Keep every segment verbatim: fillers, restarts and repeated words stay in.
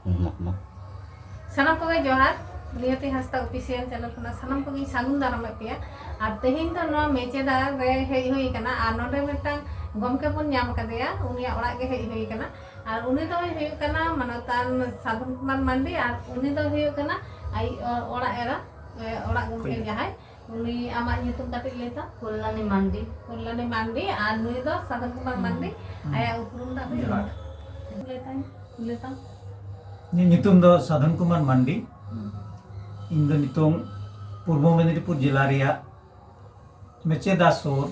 ᱢᱚᱦᱚᱢᱚᱫ ᱢᱟ᱾ ᱥᱟᱱᱟᱢ ᱠᱚᱜᱮ ᱡᱚᱦᱟᱨ᱾ ᱱᱤᱭᱚᱛᱤ ᱦᱟᱸᱥᱫᱟ ᱚᱯᱷᱤᱥᱤᱭᱟᱞ ᱪᱮᱱᱮᱞ ᱠᱷᱚᱱᱟᱜ ᱥᱟᱱᱟᱢ ᱠᱚᱜᱮᱧ ᱥᱟᱹᱜᱩᱱ ᱫᱟᱨᱟᱢᱮᱫ ᱯᱮᱭᱟ᱾ ᱟᱨ ᱛᱮᱦᱮᱧ ᱫᱚ ᱱᱚᱣᱟ ᱢᱮᱪᱮᱫᱟ ᱨᱮ ᱦᱮᱡ ᱦᱩᱭ ᱟᱠᱟᱱᱟ, ᱟᱨ ᱱᱚᱰᱮ ᱢᱤᱫᱴᱟᱝ ᱜᱚᱢᱠᱮ ᱵᱚᱱ ᱧᱟᱢ ᱟᱠᱟᱫᱮᱭᱟ, ᱩᱱᱤᱭᱟᱜ ᱚᱲᱟᱜ ᱜᱮ ᱦᱮᱡ ᱦᱩᱭ ᱟᱠᱟᱱᱟ᱾ ᱟᱨ ᱩᱱᱤ ᱫᱚᱭ ᱦᱩᱭᱩᱜ ᱠᱟᱱᱟ ᱢᱟᱱᱚᱛᱟᱱ ᱥᱟᱫᱷᱚᱱ ᱠᱩᱢᱟᱨ ᱢᱟᱱᱰᱤ, ᱟᱨ ᱩᱱᱤ ᱫᱚᱭ ᱦᱩᱭᱩᱜ ᱠᱟᱱᱟ ᱟᱡ ᱚᱲᱟᱜ ᱮᱨᱟ, ᱮ, ᱚᱲᱟᱜ ᱜᱚᱢᱠᱮ ᱦᱳᱭ᱾ ᱡᱟᱦᱟᱸᱭ, ᱩᱱᱤ ᱟᱢᱟᱜ ᱧᱩᱛᱩᱢ ᱠᱟᱹᱴᱤᱡ ᱞᱟᱹᱭ ᱛᱟᱢ? ᱠᱚᱞᱞᱟᱱᱤ ᱢᱟᱱᱰᱤ᱾ ᱠᱚᱞᱞᱟᱱᱤ ᱢᱟᱱᱰᱤ, ᱟᱨ ᱱᱩᱭ ᱫᱚ ᱥᱟᱫᱷᱚᱱ ᱠᱩᱢᱟᱨ ᱦᱩᱸ᱾ ᱢᱟᱱᱰᱤ᱾ ᱦᱩᱸ᱾ ᱟᱭᱟᱜ ᱩᱯᱨᱩᱢ ᱫᱚ ᱟᱯᱮ ᱡᱚᱦᱟᱨ᱾ ᱞᱟᱹᱭ ᱛᱟᱢ, ᱞᱟᱹᱭ ᱛᱟᱢ᱾ ᱤᱧᱟᱹᱜ ᱧᱩᱛᱩᱢ ᱫᱚ ᱥᱟᱫᱷᱚᱱ ᱠᱩᱢᱟᱨ ᱢᱟᱱᱰᱤ᱾ ᱦᱩᱸ᱾ ᱤᱧ ᱫᱚ ᱱᱤᱛᱚᱝ ᱯᱩᱨᱵᱚ ᱢᱮᱫᱤᱱᱤᱯᱩᱨ ᱡᱮᱞᱟ ᱨᱮᱭᱟᱜ ᱢᱮᱪᱮᱫᱟ ᱥᱩᱨ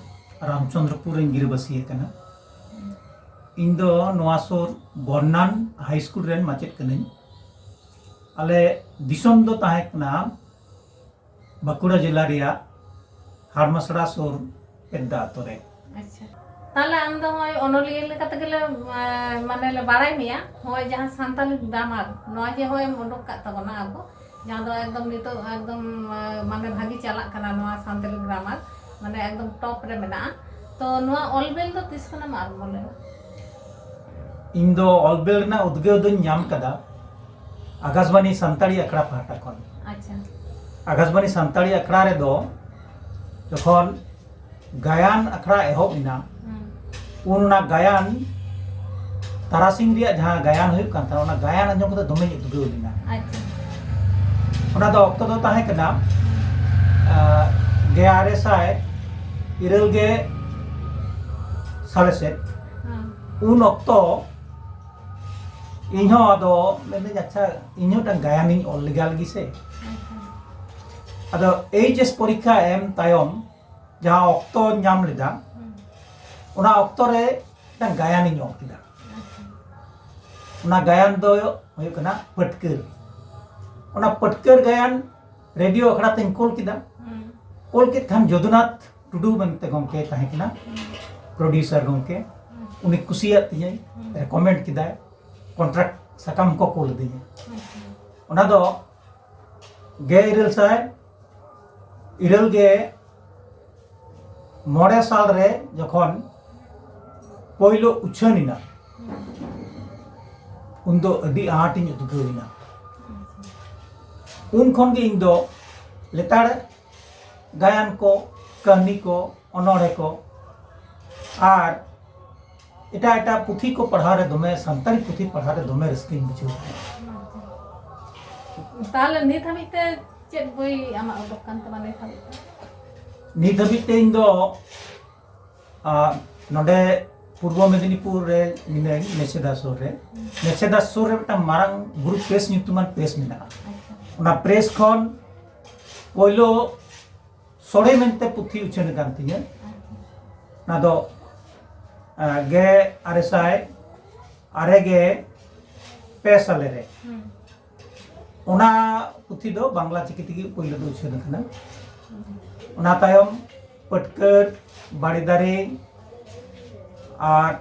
ᱨᱟᱢᱪᱚᱸᱫᱽᱨᱚᱯᱩᱨ ᱨᱮᱧ ᱜᱤᱨᱟᱹᱵᱟᱹᱥᱤ ᱟᱠᱟᱱᱟ᱾ ᱤᱧ ᱫᱚ ᱱᱚᱣᱟ ᱥᱩᱨ ᱵᱚᱨᱱᱟᱱ ᱦᱟᱭ ᱥᱠᱩᱞ ᱨᱮᱱ ᱢᱟᱪᱮᱫ ᱠᱟᱹᱱᱟᱹᱧ᱾ ᱟᱞᱮ ᱫᱤᱥᱚᱢ ᱫᱚ ᱛᱟᱦᱮᱸ ᱠᱟᱱᱟ ᱵᱟᱸᱠᱩᱲᱟ ᱡᱮᱞᱟ ᱨᱮᱭᱟᱜ ᱦᱟᱲᱢᱟᱥᱲᱟ ᱥᱩᱨ ᱯᱮᱫᱫᱟ ᱟᱛᱳ ᱨᱮ᱾ ᱟᱪᱪᱷᱟ, ᱛᱟᱦᱞᱮ ᱟᱢ ᱫᱚ ᱱᱚᱜᱼᱚᱭ ᱚᱱᱚᱞᱤᱭᱟᱹ ᱞᱮᱠᱟ ᱛᱮᱜᱮ ᱞᱮ, ᱮ, ᱢᱟᱱᱮ ᱞᱮ ᱵᱟᱲᱟᱭ ᱢᱮᱭᱟ᱾ ᱱᱚᱜᱼᱚᱭ ᱡᱟᱦᱟᱸ ᱥᱟᱱᱛᱟᱞᱤ ᱜᱨᱟᱢᱟᱨ, ᱱᱚᱣᱟ ᱡᱮ ᱱᱚᱜᱼᱚᱭ ᱮᱢ ᱩᱰᱩᱠ ᱠᱟᱜ ᱛᱟᱵᱚᱱᱟ ᱟᱵᱚ, ᱡᱟᱦᱟᱸ ᱫᱚ ᱮᱠᱫᱚᱢ ᱱᱤᱛᱚᱜ ᱮᱠᱫᱚᱢ, ᱮ, ᱢᱟᱱᱮ ᱵᱷᱟᱹᱜᱤ ᱪᱟᱞᱟᱜ ᱠᱟᱱᱟ ᱱᱚᱣᱟ ᱥᱟᱱᱛᱟᱞᱤ ᱜᱨᱟᱢᱟᱨ, ᱢᱟᱱᱮ ᱮᱠᱫᱚᱢ ᱴᱚᱯ ᱨᱮ ᱢᱮᱱᱟᱜᱼᱟ᱾ ᱛᱚ ᱱᱚᱣᱟ ᱚᱞᱵᱮᱞ ᱫᱚ ᱛᱤᱥ ᱠᱷᱚᱱᱮᱢ ᱟᱨᱟᱢᱵᱚ ᱞᱮᱫᱟ? ᱤᱧ ᱫᱚ ᱚᱞᱵᱮᱞ ᱨᱮᱱᱟᱜ ᱩᱫᱽᱜᱟᱹᱣ ᱫᱚᱧ ᱧᱟᱢ ᱠᱟᱫᱟ ᱟᱠᱟᱥᱵᱟᱱᱤ ᱥᱟᱱᱛᱟᱲᱤ ᱟᱠᱷᱲᱟ ᱯᱟᱦᱴᱟ ᱠᱷᱚᱱ᱾ ᱟᱪᱪᱷᱟ᱾ ᱟᱠᱟᱥᱵᱟᱱᱤ ᱥᱟᱱᱛᱟᱲᱤ ᱟᱠᱷᱲᱟ ᱨᱮᱫᱚ ᱡᱚᱠᱷᱚᱱ ᱜᱟᱭᱟᱱ ᱟᱠᱷᱲᱟ ᱮᱦᱚᱵ ᱮᱱᱟ, ᱦᱩᱸ᱾ ᱩᱱ ᱚᱱᱟ ᱜᱟᱭᱟᱱ, ᱛᱟᱨᱟᱥᱤᱧ ᱨᱮᱭᱟᱜ ᱡᱟᱦᱟᱸ ᱜᱟᱭᱟᱱ ᱦᱩᱭᱩᱜ ᱠᱟᱱ ᱛᱟᱦᱮᱸᱱᱟ, ᱚᱱᱟ ᱜᱟᱭᱟᱱ ᱟᱸᱡᱚᱢ ᱠᱟᱛᱮ ᱫᱚᱢᱮᱧ ᱩᱫᱽᱜᱟᱹᱣ ᱞᱮᱱᱟ᱾ ᱟᱪᱪᱷᱟ᱾ ᱚᱱᱟ ᱫᱚ ᱚᱠᱛᱚ ᱫᱚ ᱛᱟᱦᱮᱸ ᱠᱟᱱᱟ, ᱟᱸ, ᱜᱮᱞ ᱟᱨᱮ ᱥᱟᱭ ᱤᱨᱟᱹᱞ ᱜᱮ ᱥᱟᱞᱮ ᱥᱮᱫ᱾ ᱦᱩᱸ᱾ ᱩᱱ ᱚᱠᱛᱚ ᱤᱧᱦᱚᱸ ᱟᱫᱚ ᱢᱮᱱᱫᱟᱹᱧ, ᱟᱪᱪᱷᱟ, ᱤᱧᱦᱚᱸ ᱢᱤᱫᱴᱟᱝ ᱜᱟᱭᱟᱱᱤᱧ ᱚᱞ ᱞᱮᱜᱟ ᱞᱮᱜᱮ ᱥᱮ᱾ ᱟᱪᱪᱷᱟ᱾ ᱟᱫᱚ ᱮᱭᱤᱪ ᱮᱥ ᱯᱚᱨᱤᱠᱠᱷᱟ ᱮᱢ ᱛᱟᱭᱚᱢ ᱡᱟᱦᱟᱸ ᱚᱠᱛᱚᱧ ᱧᱟᱢ ᱞᱮᱫᱟ, ᱦᱩᱸ᱾ ᱚᱱᱟ ᱚᱠᱛᱚ ᱨᱮ ᱢᱤᱫᱴᱟᱝ ᱜᱟᱭᱟᱱᱤᱧ ᱚᱞ ᱠᱮᱫᱟ᱾ ᱟᱪᱪᱷᱟ᱾ ᱚᱱᱟ ᱜᱟᱭᱟᱱ ᱫᱚ ᱦᱩᱭᱩᱜ ᱠᱟᱱᱟ ᱯᱟᱹᱴᱠᱟᱹᱨ᱾ ᱚᱱᱟ ᱯᱟᱹᱴᱠᱟᱹᱨ ᱜᱟᱭᱟᱱ ᱨᱮᱰᱤᱭᱳ ᱟᱠᱷᱲᱟ ᱛᱮᱧ ᱠᱳᱞ ᱠᱮᱫᱟ᱾ ᱦᱩᱸ᱾ ᱠᱳᱞ ᱠᱮᱫ ᱠᱷᱟᱱ ᱡᱚᱫᱩᱱᱟᱛᱷ ᱴᱩᱰᱩ ᱢᱮᱱᱛᱮ ᱜᱚᱢᱠᱮ ᱛᱟᱦᱮᱸ ᱠᱟᱱᱟ, ᱦᱩᱸ᱾ ᱯᱨᱚᱰᱭᱩᱥᱟᱨ ᱜᱚᱢᱠᱮ᱾ ᱦᱩᱸ᱾ ᱩᱱᱤ ᱠᱩᱥᱤᱭᱟᱫ ᱛᱤᱧᱟᱹᱭ, ᱦᱩᱸ᱾ ᱨᱮᱠᱚᱢᱮᱱᱰ ᱠᱮᱫᱟᱭ, ᱠᱚᱱᱴᱨᱟᱠᱴ ᱥᱟᱠᱟᱢ ᱠᱚ ᱠᱳᱞ ᱟᱹᱫᱤᱧᱟ᱾ ᱟᱪᱪᱷᱟ᱾ ᱚᱱᱟ ᱫᱚ ᱜᱮᱞ ᱤᱨᱟᱹᱞ ᱥᱟᱭ ᱤᱨᱟᱹᱞ ᱜᱮ ᱢᱚᱬᱮ ᱥᱟᱞ ᱨᱮ ᱡᱚᱠᱷᱚᱱ ᱯᱳᱭᱞᱳ ᱩᱪᱷᱟᱹᱱ ᱮᱱᱟ, ᱩᱱᱫᱚ ᱟᱹᱰᱤ ᱟᱸᱴᱤᱧ ᱩᱫᱽᱜᱟᱹᱣ ᱮᱱᱟ᱾ ᱩᱱ ᱠᱷᱚᱱ ᱜᱮ ᱤᱧ ᱫᱚ ᱞᱮᱛᱟᱲ ᱜᱟᱭᱟᱱ ᱠᱚ, ᱠᱟᱹᱦᱱᱤ ᱠᱚ, ᱚᱱᱚᱬᱦᱮ ᱠᱚ ᱟᱨ ᱮᱴᱟᱜ ᱮᱴᱟᱜ ᱯᱩᱛᱷᱤ ᱠᱚ ᱯᱟᱲᱦᱟᱣ ᱨᱮ ᱫᱚᱢᱮ, ᱥᱟᱱᱛᱟᱲᱤ ᱯᱩᱛᱷᱤ ᱯᱟᱲᱦᱟᱣ ᱨᱮ ᱫᱚᱢᱮ ᱨᱟᱹᱥᱠᱟᱹᱧ ᱵᱩᱡᱷᱟᱹᱣ ᱛᱟᱦᱮᱸᱫ᱾ ᱛᱟᱦᱚᱞᱮ ᱱᱤᱛ ᱦᱟᱹᱵᱤᱡ ᱛᱮ ᱪᱮᱫ ᱵᱳᱭ ᱟᱢᱟᱜ ᱚᱰᱚᱠ ᱠᱟᱱ ᱛᱟᱢᱟ ᱱᱤᱛ ᱦᱟᱹᱵᱤᱡ ᱛᱮ? ᱱᱤᱛ ᱦᱟᱹᱵᱤᱡ ᱛᱮ ᱤᱧ ᱫᱚ ᱟᱨ ᱱᱚᱰᱮ ᱯᱩᱨᱵᱚ ᱢᱮᱫᱤᱱᱤᱯᱩᱨ ᱨᱮ ᱢᱤᱱᱟᱹᱧ, ᱢᱮᱪᱮᱫᱟ ᱥᱩᱨ ᱨᱮ᱾ ᱢᱮᱪᱮᱫᱟ ᱥᱩᱨ ᱨᱮ ᱢᱤᱫᱴᱟᱝ ᱢᱟᱨᱟᱝ ᱵᱩᱨᱩ ᱯᱨᱮᱥ ᱧᱩᱛᱩᱢᱟᱱ ᱯᱨᱮᱥ ᱢᱮᱱᱟᱜᱼᱟ᱾ ᱚᱱᱟ ᱯᱨᱮᱥ ᱠᱷᱚᱱ ᱯᱳᱭᱞᱳ ᱥᱚᱲᱮ ᱢᱮᱱᱛᱮ ᱯᱩᱛᱷᱤ ᱩᱪᱷᱟᱹᱱ ᱟᱠᱟᱱ ᱛᱤᱧᱟᱹ᱾ ᱚᱱᱟ ᱫᱚ ᱟᱸ, ᱜᱮ ᱟᱨᱮ ᱥᱟᱭ ᱟᱨᱮ ᱜᱮ ᱯᱮ ᱥᱟᱞᱮ ᱨᱮ᱾ ᱚᱱᱟ ᱯᱩᱛᱷᱤ ᱫᱚ ᱵᱟᱝᱞᱟ ᱪᱤᱠᱤ ᱛᱮᱜᱮ ᱯᱳᱭᱞᱳ ᱫᱚ ᱩᱪᱷᱟᱹᱱ ᱟᱠᱟᱱᱟ᱾ ᱚᱱᱟ ᱛᱟᱭᱚᱢ ᱯᱟᱹᱴᱠᱟᱹᱨ, ᱵᱟᱲᱮ ᱫᱟᱨᱮ ᱟᱨ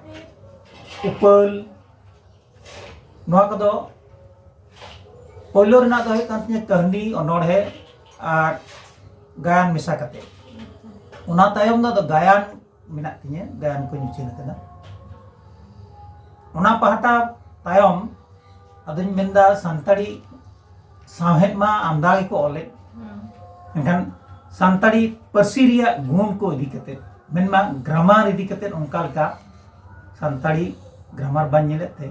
ᱩᱯᱟᱹᱞ, ᱱᱚᱣᱟ ᱠᱚᱫᱚ ᱯᱳᱭᱞᱳ ᱨᱮᱱᱟᱜ ᱫᱚ ᱦᱩᱭᱩᱜ ᱠᱟᱱ ᱛᱤᱧᱟᱹ ᱠᱟᱹᱦᱱᱤ, ᱚᱱᱚᱬᱦᱮ ᱟᱨ ᱜᱟᱭᱟᱱ ᱢᱮᱥᱟ ᱠᱟᱛᱮ᱾ ᱚᱱᱟ ᱛᱟᱭᱚᱢ ᱫᱚ ᱟᱫᱚ ᱜᱟᱭᱟᱱ ᱢᱮᱱᱟᱜ ᱛᱤᱧᱟᱹ, ᱜᱟᱭᱟᱱ ᱠᱚᱧ ᱩᱪᱷᱟᱹᱱ ᱟᱠᱟᱫᱟ᱾ ᱚᱱᱟ ᱯᱟᱦᱴᱟ ᱛᱟᱭᱚᱢ ᱟᱫᱚᱧ ᱢᱮᱱᱫᱟ ᱥᱟᱱᱛᱟᱲᱤ ᱥᱟᱶᱦᱮᱫ ᱢᱟ ᱟᱢᱫᱟ ᱜᱮᱠᱚ ᱚᱞᱮᱫ, ᱢᱮᱱᱠᱷᱟᱱ ᱥᱟᱱᱛᱟᱲᱤ ᱯᱟᱹᱨᱥᱤ ᱨᱮᱭᱟᱜ ᱜᱩᱱ ᱠᱚ ᱤᱫᱤ ᱠᱟᱛᱮ, ᱢᱮᱱᱢᱟ ᱜᱨᱟᱢᱟᱨ ᱤᱫᱤ ᱠᱟᱛᱮ ᱚᱱᱠᱟ ᱞᱮᱠᱟ ᱥᱟᱱᱛᱟᱲᱤ ᱜᱨᱟᱢᱟᱨ ᱵᱟᱹᱧ ᱧᱮᱞᱮᱫ ᱛᱮ,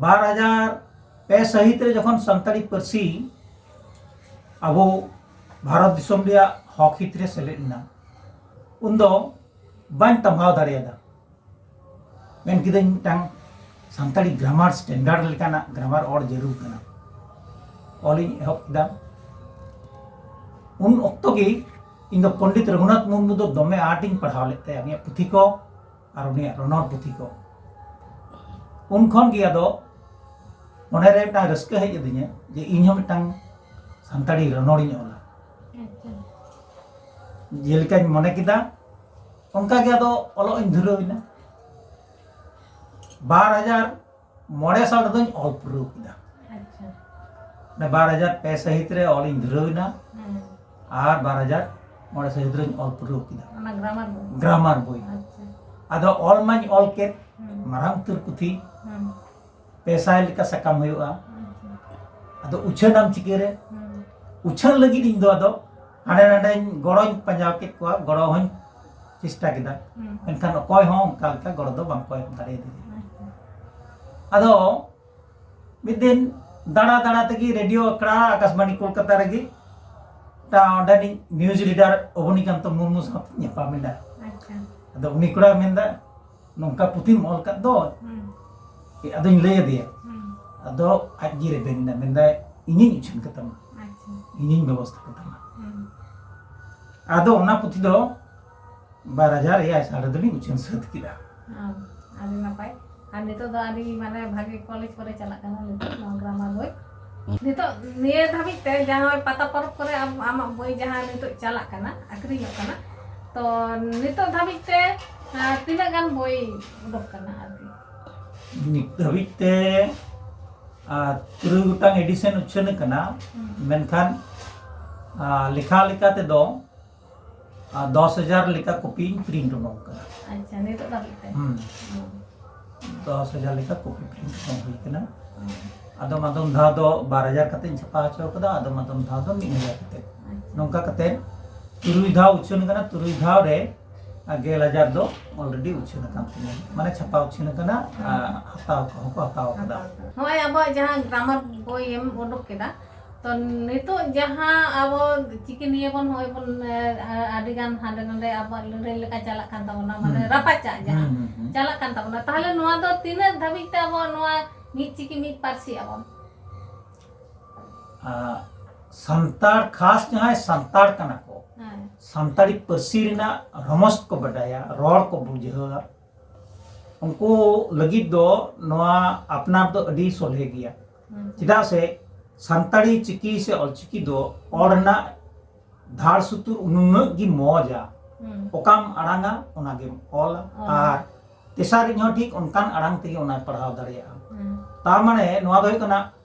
ᱵᱟᱨ ᱦᱟᱡᱟᱨ ᱯᱮ ᱥᱟᱹᱦᱤᱛ ᱨᱮ ᱡᱚᱠᱷᱚᱱ ᱥᱟᱱᱛᱟᱲᱤ ᱯᱟᱹᱨᱥᱤ ᱟᱵᱚ ᱵᱷᱟᱨᱚᱛ ᱫᱤᱥᱚᱢ ᱨᱮᱭᱟᱜ ᱦᱚᱠ ᱦᱤᱛ ᱨᱮ ᱥᱮᱞᱮᱫ ᱮᱱᱟ, ᱩᱱᱫᱚ ᱵᱟᱹᱧ ᱛᱟᱢᱵᱷᱟᱣ ᱫᱟᱲᱮᱭᱟᱫᱟ᱾ ᱢᱮᱱ ᱠᱤᱫᱟᱹᱧ ᱢᱤᱫᱴᱟᱝ ᱥᱟᱱᱛᱟᱲᱤ ᱜᱨᱟᱢᱟᱨ ᱥᱴᱮᱱᱰᱟᱨᱰ ᱞᱮᱠᱟᱱᱟᱜ ᱜᱨᱟᱢᱟᱨ ᱚᱞ ᱡᱟᱹᱨᱩᱲ ᱠᱟᱱᱟ᱾ ᱚᱞᱤᱧ ᱮᱦᱚᱵ ᱠᱮᱫᱟ᱾ ᱩᱱ ᱚᱠᱛᱚ ᱜᱮ ᱤᱧ ᱫᱚ ᱯᱚᱱᱰᱤᱛ ᱨᱚᱜᱷᱩᱱᱟᱛᱷ ᱢᱩᱨᱢᱩ ᱫᱚ ᱫᱚᱢᱮ ᱟᱸᱴᱤᱧ ᱯᱟᱲᱦᱟᱣ ᱞᱮᱫ ᱛᱟᱭᱟ, ᱩᱱᱤᱭᱟᱜ ᱯᱩᱛᱷᱤ ᱠᱚ ᱟᱨ ᱩᱱᱤᱭᱟᱜ ᱨᱚᱱᱚᱲ ᱯᱩᱛᱷᱤ ᱠᱚ᱾ ᱩᱱ ᱠᱷᱚᱱ ᱜᱮ ᱟᱫᱚ ᱢᱚᱱᱮᱨᱮ ᱢᱤᱫᱴᱟᱝ ᱨᱟᱹᱥᱠᱟᱹ ᱦᱮᱡ ᱟᱹᱫᱤᱧᱟ ᱡᱮ ᱤᱧ ᱦᱚᱸ ᱢᱤᱫᱴᱟᱝ ᱥᱟᱱᱛᱟᱲᱤ ᱨᱚᱱᱚᱲᱤᱧ ᱚᱞᱟ᱾ ᱡᱮᱞᱮᱠᱟᱧ ᱢᱚᱱᱮ ᱠᱮᱫᱟ, ᱚᱱᱠᱟ ᱜᱮ ᱟᱫᱚ ᱚᱞᱚᱜ ᱤᱧ ᱫᱷᱩᱨᱟᱹᱣ ᱮᱱᱟ᱾ ᱵᱟᱨ ᱦᱟᱡᱟᱨ ᱢᱚᱬᱮ ᱥᱟᱞ ᱨᱮᱫᱚᱧ ᱚᱞ ᱯᱩᱨᱟᱹᱣ ᱠᱮᱫᱟ᱾ ᱚᱱᱟ ᱵᱟᱨ ᱦᱟᱡᱟᱨ ᱯᱮ ᱥᱟᱹᱦᱤᱛ ᱨᱮ ᱚᱞᱤᱧ ᱫᱷᱩᱨᱟᱹᱣ ᱮᱱᱟ ᱟᱨ ᱵᱟᱨ ᱦᱟᱡᱟᱨ ᱢᱚᱬᱮ ᱥᱟᱹᱦᱤᱛ ᱨᱮᱧ ᱚᱞ ᱯᱩᱨᱟᱹᱣ ᱠᱮᱫᱟ᱾ ᱚᱱᱟ ᱜᱨᱟᱢᱟᱨ ᱵᱳᱭ? ᱜᱨᱟᱢᱟᱨ ᱵᱳᱭ᱾ ᱟᱫᱚ ᱚᱞ ᱢᱟᱧ ᱚᱞ ᱠᱮᱫ, ᱢᱟᱨᱟᱝ ᱩᱛᱟᱹᱨ ᱯᱩᱛᱷᱤ᱾ ᱯᱮ ᱥᱟᱭ ᱞᱮᱠᱟ ᱥᱟᱠᱟᱢ ᱦᱩᱭᱩᱜᱼᱟ᱾ ᱟᱫᱚ ᱩᱪᱷᱟᱹᱱᱟᱢ ᱪᱤᱠᱟᱹᱨᱮ? ᱩᱪᱷᱟᱹᱱ ᱞᱟᱹᱜᱤᱫ ᱤᱧ ᱫᱚ ᱟᱫᱚ ᱦᱟᱸᱰᱮ ᱱᱟᱰᱮᱧ ᱜᱚᱲᱚᱧ ᱯᱟᱸᱡᱟ ᱠᱮᱫ ᱠᱚᱣᱟ, ᱜᱚᱲᱚ ᱦᱚᱸᱧ ᱪᱮᱥᱴᱟ ᱠᱮᱫᱟ᱾ ᱢᱮᱱᱠᱷᱟᱱ ᱚᱠᱚᱭ ᱦᱚᱸ ᱚᱱᱠᱟ ᱞᱮᱠᱟ ᱜᱚᱲᱚ ᱫᱚ ᱵᱟᱝ ᱠᱚ ᱮᱢ ᱫᱟᱲᱮᱭᱟᱫᱤᱧᱟ᱾ ᱟᱫᱚ ᱢᱤᱫ ᱫᱤᱱ ᱫᱟᱬᱟ ᱫᱟᱬᱟ ᱛᱮᱜᱮ ᱨᱮᱰᱤᱭᱳ ᱟᱠᱷᱲᱟ ᱟᱠᱟᱥᱵᱟᱬᱤ ᱠᱳᱞᱠᱟᱛᱟ ᱨᱮᱜᱮ ᱢᱤᱫᱴᱟᱝ ᱚᱸᱰᱮᱱᱤᱡ ᱱᱤᱭᱩᱡᱽ ᱨᱤᱰᱟᱨ ᱚᱵᱚᱱᱤᱠᱟᱱᱛᱚ ᱢᱩᱨᱢᱩ ᱥᱟᱶᱛᱮ ᱧᱟᱯᱟᱢ ᱮᱱᱟ᱾ ᱟᱪᱪᱷᱟ᱾ ᱟᱫᱚ ᱩᱱᱤ ᱠᱚᱲᱟ ᱢᱮᱱᱫᱟ, "ᱱᱚᱝᱠᱟ ᱯᱩᱛᱷᱤᱢ ᱚᱞ ᱠᱟᱫ ᱫᱚ?" ᱦᱩᱸ᱾ ᱟᱫᱚᱧ ᱞᱟᱹᱭ ᱟᱫᱮᱭᱟ᱾ ᱦᱩᱸ᱾ ᱟᱫᱚ ᱟᱡ ᱜᱮ ᱨᱮᱵᱮᱱ ᱮᱱᱟ, ᱢᱮᱱᱫᱟᱭ, "ᱤᱧᱤᱧ ᱩᱪᱷᱟᱹᱱ ᱠᱟᱛᱟᱢᱟ, ᱟᱪᱪᱷᱟ᱾ ᱤᱧᱤᱧ ᱵᱮᱵᱚᱥᱛᱷᱟ ᱠᱟᱛᱟᱢᱟ᱾" ᱦᱩᱸ᱾ ᱟᱫᱚ ᱚᱱᱟ ᱯᱩᱛᱷᱤ ᱫᱚ ᱵᱟᱨ ᱦᱟᱡᱟᱨ ᱮᱭᱟᱭ ᱥᱟᱞ ᱨᱮᱫᱚᱞᱤᱧ ᱩᱪᱷᱟᱹᱱ ᱥᱟᱹᱛ ᱠᱮᱫᱟ᱾ ᱦᱚᱸ, ᱟᱹᱰᱤ ᱱᱟᱯᱟᱭ᱾ ᱟᱨ ᱱᱤᱛᱚᱜ ᱫᱚ ᱟᱹᱰᱤ ᱢᱟᱱᱮ ᱵᱷᱟᱜᱮ ᱠᱚᱞᱮᱡᱽ ᱠᱚᱨᱮ ᱪᱟᱞᱟᱜ ᱠᱟᱱᱟ ᱱᱤᱛᱚᱜ ᱱᱚᱣᱟ ᱜᱨᱟᱢᱟᱨ ᱵᱳᱭ᱾ ᱱᱤᱛᱚᱜ ᱱᱤᱭᱟᱹ ᱫᱷᱟᱹᱵᱤᱡ ᱛᱮ ᱡᱟᱦᱟᱸ ᱱᱚᱜᱼᱚᱭ ᱯᱟᱛᱟ ᱯᱚᱨᱚᱵᱽ ᱠᱚᱨᱮ ᱟᱢ, ᱟᱢᱟᱜ ᱵᱳᱭ ᱡᱟᱦᱟᱸ ᱱᱤᱛᱚᱜ ᱪᱟᱞᱟᱜ ᱠᱟᱱᱟ, ᱟᱠᱷᱨᱤᱧᱚᱜ ᱠᱟᱱᱟ, ᱛᱚ ᱱᱤᱛᱚᱜ ᱫᱷᱟᱹᱵᱤᱡ ᱛᱮ, ᱟᱸ, ᱛᱤᱱᱟᱹᱜ ᱜᱟᱱ ᱵᱳᱭ ᱩᱰᱩᱠ ᱠᱟᱱᱟ ᱟᱨᱠᱤ? ᱱᱤᱛ ᱫᱷᱟᱹᱵᱤᱡ ᱛᱮ, ᱟᱸ, ᱛᱩᱨᱩᱭ ᱜᱚᱴᱟᱝ ᱮᱰᱤᱥᱚᱱ ᱩᱪᱷᱟᱹᱱ ᱟᱠᱟᱱᱟ, ᱦᱩᱸ᱾ ᱢᱮᱱᱠᱷᱟᱱ, ᱟᱸ, ᱞᱮᱠᱷᱟ ᱞᱮᱠᱟ ᱛᱮᱫᱚ ᱟᱨ ᱫᱚᱥ ᱦᱟᱡᱟᱨ ᱞᱮᱠᱟ ᱠᱚᱯᱤᱧ ᱯᱨᱤᱱᱴ ᱩᱰᱩᱝ ᱠᱟᱫᱟ᱾ ᱟᱪᱪᱷᱟ, ᱱᱤᱛᱚᱜ ᱫᱷᱟᱹᱵᱤᱡ ᱛᱮ? ᱦᱩᱸ᱾ ᱦᱩᱸ᱾ ᱫᱚᱥ ᱦᱟᱡᱟᱨ ᱞᱮᱠᱟ ᱠᱚᱯᱤ ᱯᱨᱤᱱᱴ ᱩᱰᱩᱝ ᱦᱩᱭ ᱠᱟᱱᱟ᱾ ᱦᱩᱸ᱾ ᱟᱫᱚᱢ ᱟᱫᱚᱢ ᱫᱷᱟᱣ ᱫᱚ ᱵᱟᱨ ᱦᱟᱡᱟᱨ ᱠᱟᱛᱮᱧ ᱪᱷᱟᱯᱟ ᱦᱚᱪᱚ ᱠᱟᱫᱟ, ᱟᱫᱚᱢ ᱟᱫᱚᱢ ᱫᱷᱟᱣ ᱫᱚ ᱢᱤᱫ ᱦᱟᱡᱟᱨ ᱠᱟᱛᱮ᱾ ᱟᱪᱪᱷᱟ᱾ ᱱᱚᱝᱠᱟ ᱠᱟᱛᱮ ᱛᱩᱨᱩᱭ ᱫᱷᱟᱣ ᱩᱪᱷᱟᱹᱱ ᱠᱟᱱᱟ, ᱛᱩᱨᱩᱭ ᱫᱷᱟᱣ ᱨᱮ, ᱟᱨ, ᱜᱮᱞ ᱦᱟᱡᱟᱨ ᱫᱚ already ᱩᱪᱷᱟᱹᱱ ᱟᱠᱟᱱ ᱛᱤᱧᱟ, ᱢᱟᱱᱮ ᱪᱷᱟᱯᱟ ᱩᱪᱷᱟᱹᱱ ᱟᱠᱟᱱᱟ, ᱦᱩᱸ᱾ ᱟᱨ ᱦᱟᱛᱟᱣ ᱠᱚᱦᱚᱸ ᱠᱚ ᱦᱟᱛᱟᱣ ᱠᱟᱫᱟ᱾ ᱦᱟᱛᱟᱣ ᱠᱟᱫᱟ᱾ ᱱᱚᱜᱼᱚᱭ ᱟᱵᱚᱣᱟᱜ ᱡᱟᱦᱟᱸ ᱜᱨᱟᱢᱟᱨ ᱵᱳᱭ ᱮᱢ ᱩᱰᱩᱠ ᱠᱮᱫᱟ, ᱛᱚ ᱱᱤᱛᱚᱜ ᱡᱟᱦᱟᱸ ᱟᱵᱚ ᱪᱤᱠᱤ ᱱᱤᱭᱮ ᱵᱚᱱ ᱱᱚᱜᱼᱚᱭ ᱵᱚᱱ, ᱮ, ᱟ-, ᱟᱹᱰᱤ ᱜᱟᱱ ᱦᱟᱸᱰᱮ ᱱᱟᱰᱮ ᱟᱵᱚᱣᱟᱜ ᱞᱟᱹᱲᱦᱟᱹᱭ ᱞᱮᱠᱟ ᱪᱟᱞᱟᱜ ᱠᱟᱱ ᱛᱟᱵᱚᱱᱟ, ᱢᱟᱱᱮ ᱦᱩᱸ᱾ ᱨᱟᱯᱟᱪᱟᱜ ᱡᱟᱦᱟᱸ ᱦᱩᱸ, ᱦᱩᱸ, ᱦᱩᱸ᱾ ᱪᱟᱞᱟᱜ ᱠᱟᱱ ᱛᱟᱵᱚᱱᱟ, ᱛᱟᱦᱚᱞᱮ ᱱᱚᱣᱟ ᱫᱚ ᱛᱤᱱᱟᱹᱜ ᱫᱷᱟᱹᱵᱤᱡ ᱛᱮ ᱟᱵᱚ ᱱᱚᱣᱟ ᱢᱤᱫ ᱪᱤᱠᱤ ᱢᱤᱫ ᱯᱟᱹᱨᱥᱤ ᱟᱵᱚᱱ? ᱟ, ᱥᱟᱱᱛᱟᱲ, ᱠᱷᱟᱥ ᱡᱟᱦᱟᱸᱭ ᱥᱟᱱᱛᱟᱲ ᱠᱟᱱᱟ ᱠᱚ, ᱦᱮᱸ᱾ ᱥᱟᱱᱛᱟᱲᱤ ᱯᱟᱹᱨᱥᱤ ᱨᱮᱱᱟᱜ ᱨᱚᱢᱚᱡᱽ ᱠᱚ ᱵᱟᱰᱟᱭᱟ, ᱨᱚᱲ ᱠᱚ ᱵᱩᱡᱷᱟᱹᱣᱟ, ᱩᱱᱠᱩ ᱞᱟᱹᱜᱤᱫ ᱫᱚ ᱱᱚᱣᱟ ᱟᱯᱱᱟᱨ ᱫᱚ ᱟᱹᱰᱤ ᱥᱚᱞᱦᱮ ᱜᱮᱭᱟ᱾ ᱦᱩᱸ᱾ ᱪᱮᱫᱟᱜ ᱥᱮ ᱥᱟᱱᱛᱟᱲᱤ ᱪᱤᱠᱤ ᱥᱮ ᱚᱞᱪᱤᱠᱤ ᱫᱚ ᱚᱞ ᱨᱮᱱᱟᱜ ᱫᱷᱟᱲ ᱥᱩᱛᱩᱨ ᱩᱱᱟᱹᱜ ᱜᱮ ᱢᱚᱡᱟ᱾ ᱦᱩᱸ᱾ ᱚᱠᱟᱢ ᱟᱲᱟᱝᱟ ᱚᱱᱟ ᱜᱮᱢ ᱚᱞᱟ᱾ ᱚᱞᱟ᱾ ᱟᱨ ᱛᱮᱥᱟᱨᱤᱡ ᱦᱚᱸ ᱴᱷᱤᱠ ᱚᱱᱠᱟᱱ ᱟᱲᱟᱝ ᱛᱮᱜᱮ ᱚᱱᱟᱭ ᱯᱟᱲᱦᱟᱣ ᱫᱟᱲᱮᱭᱟᱜᱼᱟ᱾ ᱦᱩᱸ᱾ ᱛᱟᱨ ᱢᱟᱱᱮ ᱱᱚᱣᱟ ᱫᱚ ᱦᱩᱭᱩᱜ ᱠᱟᱱᱟ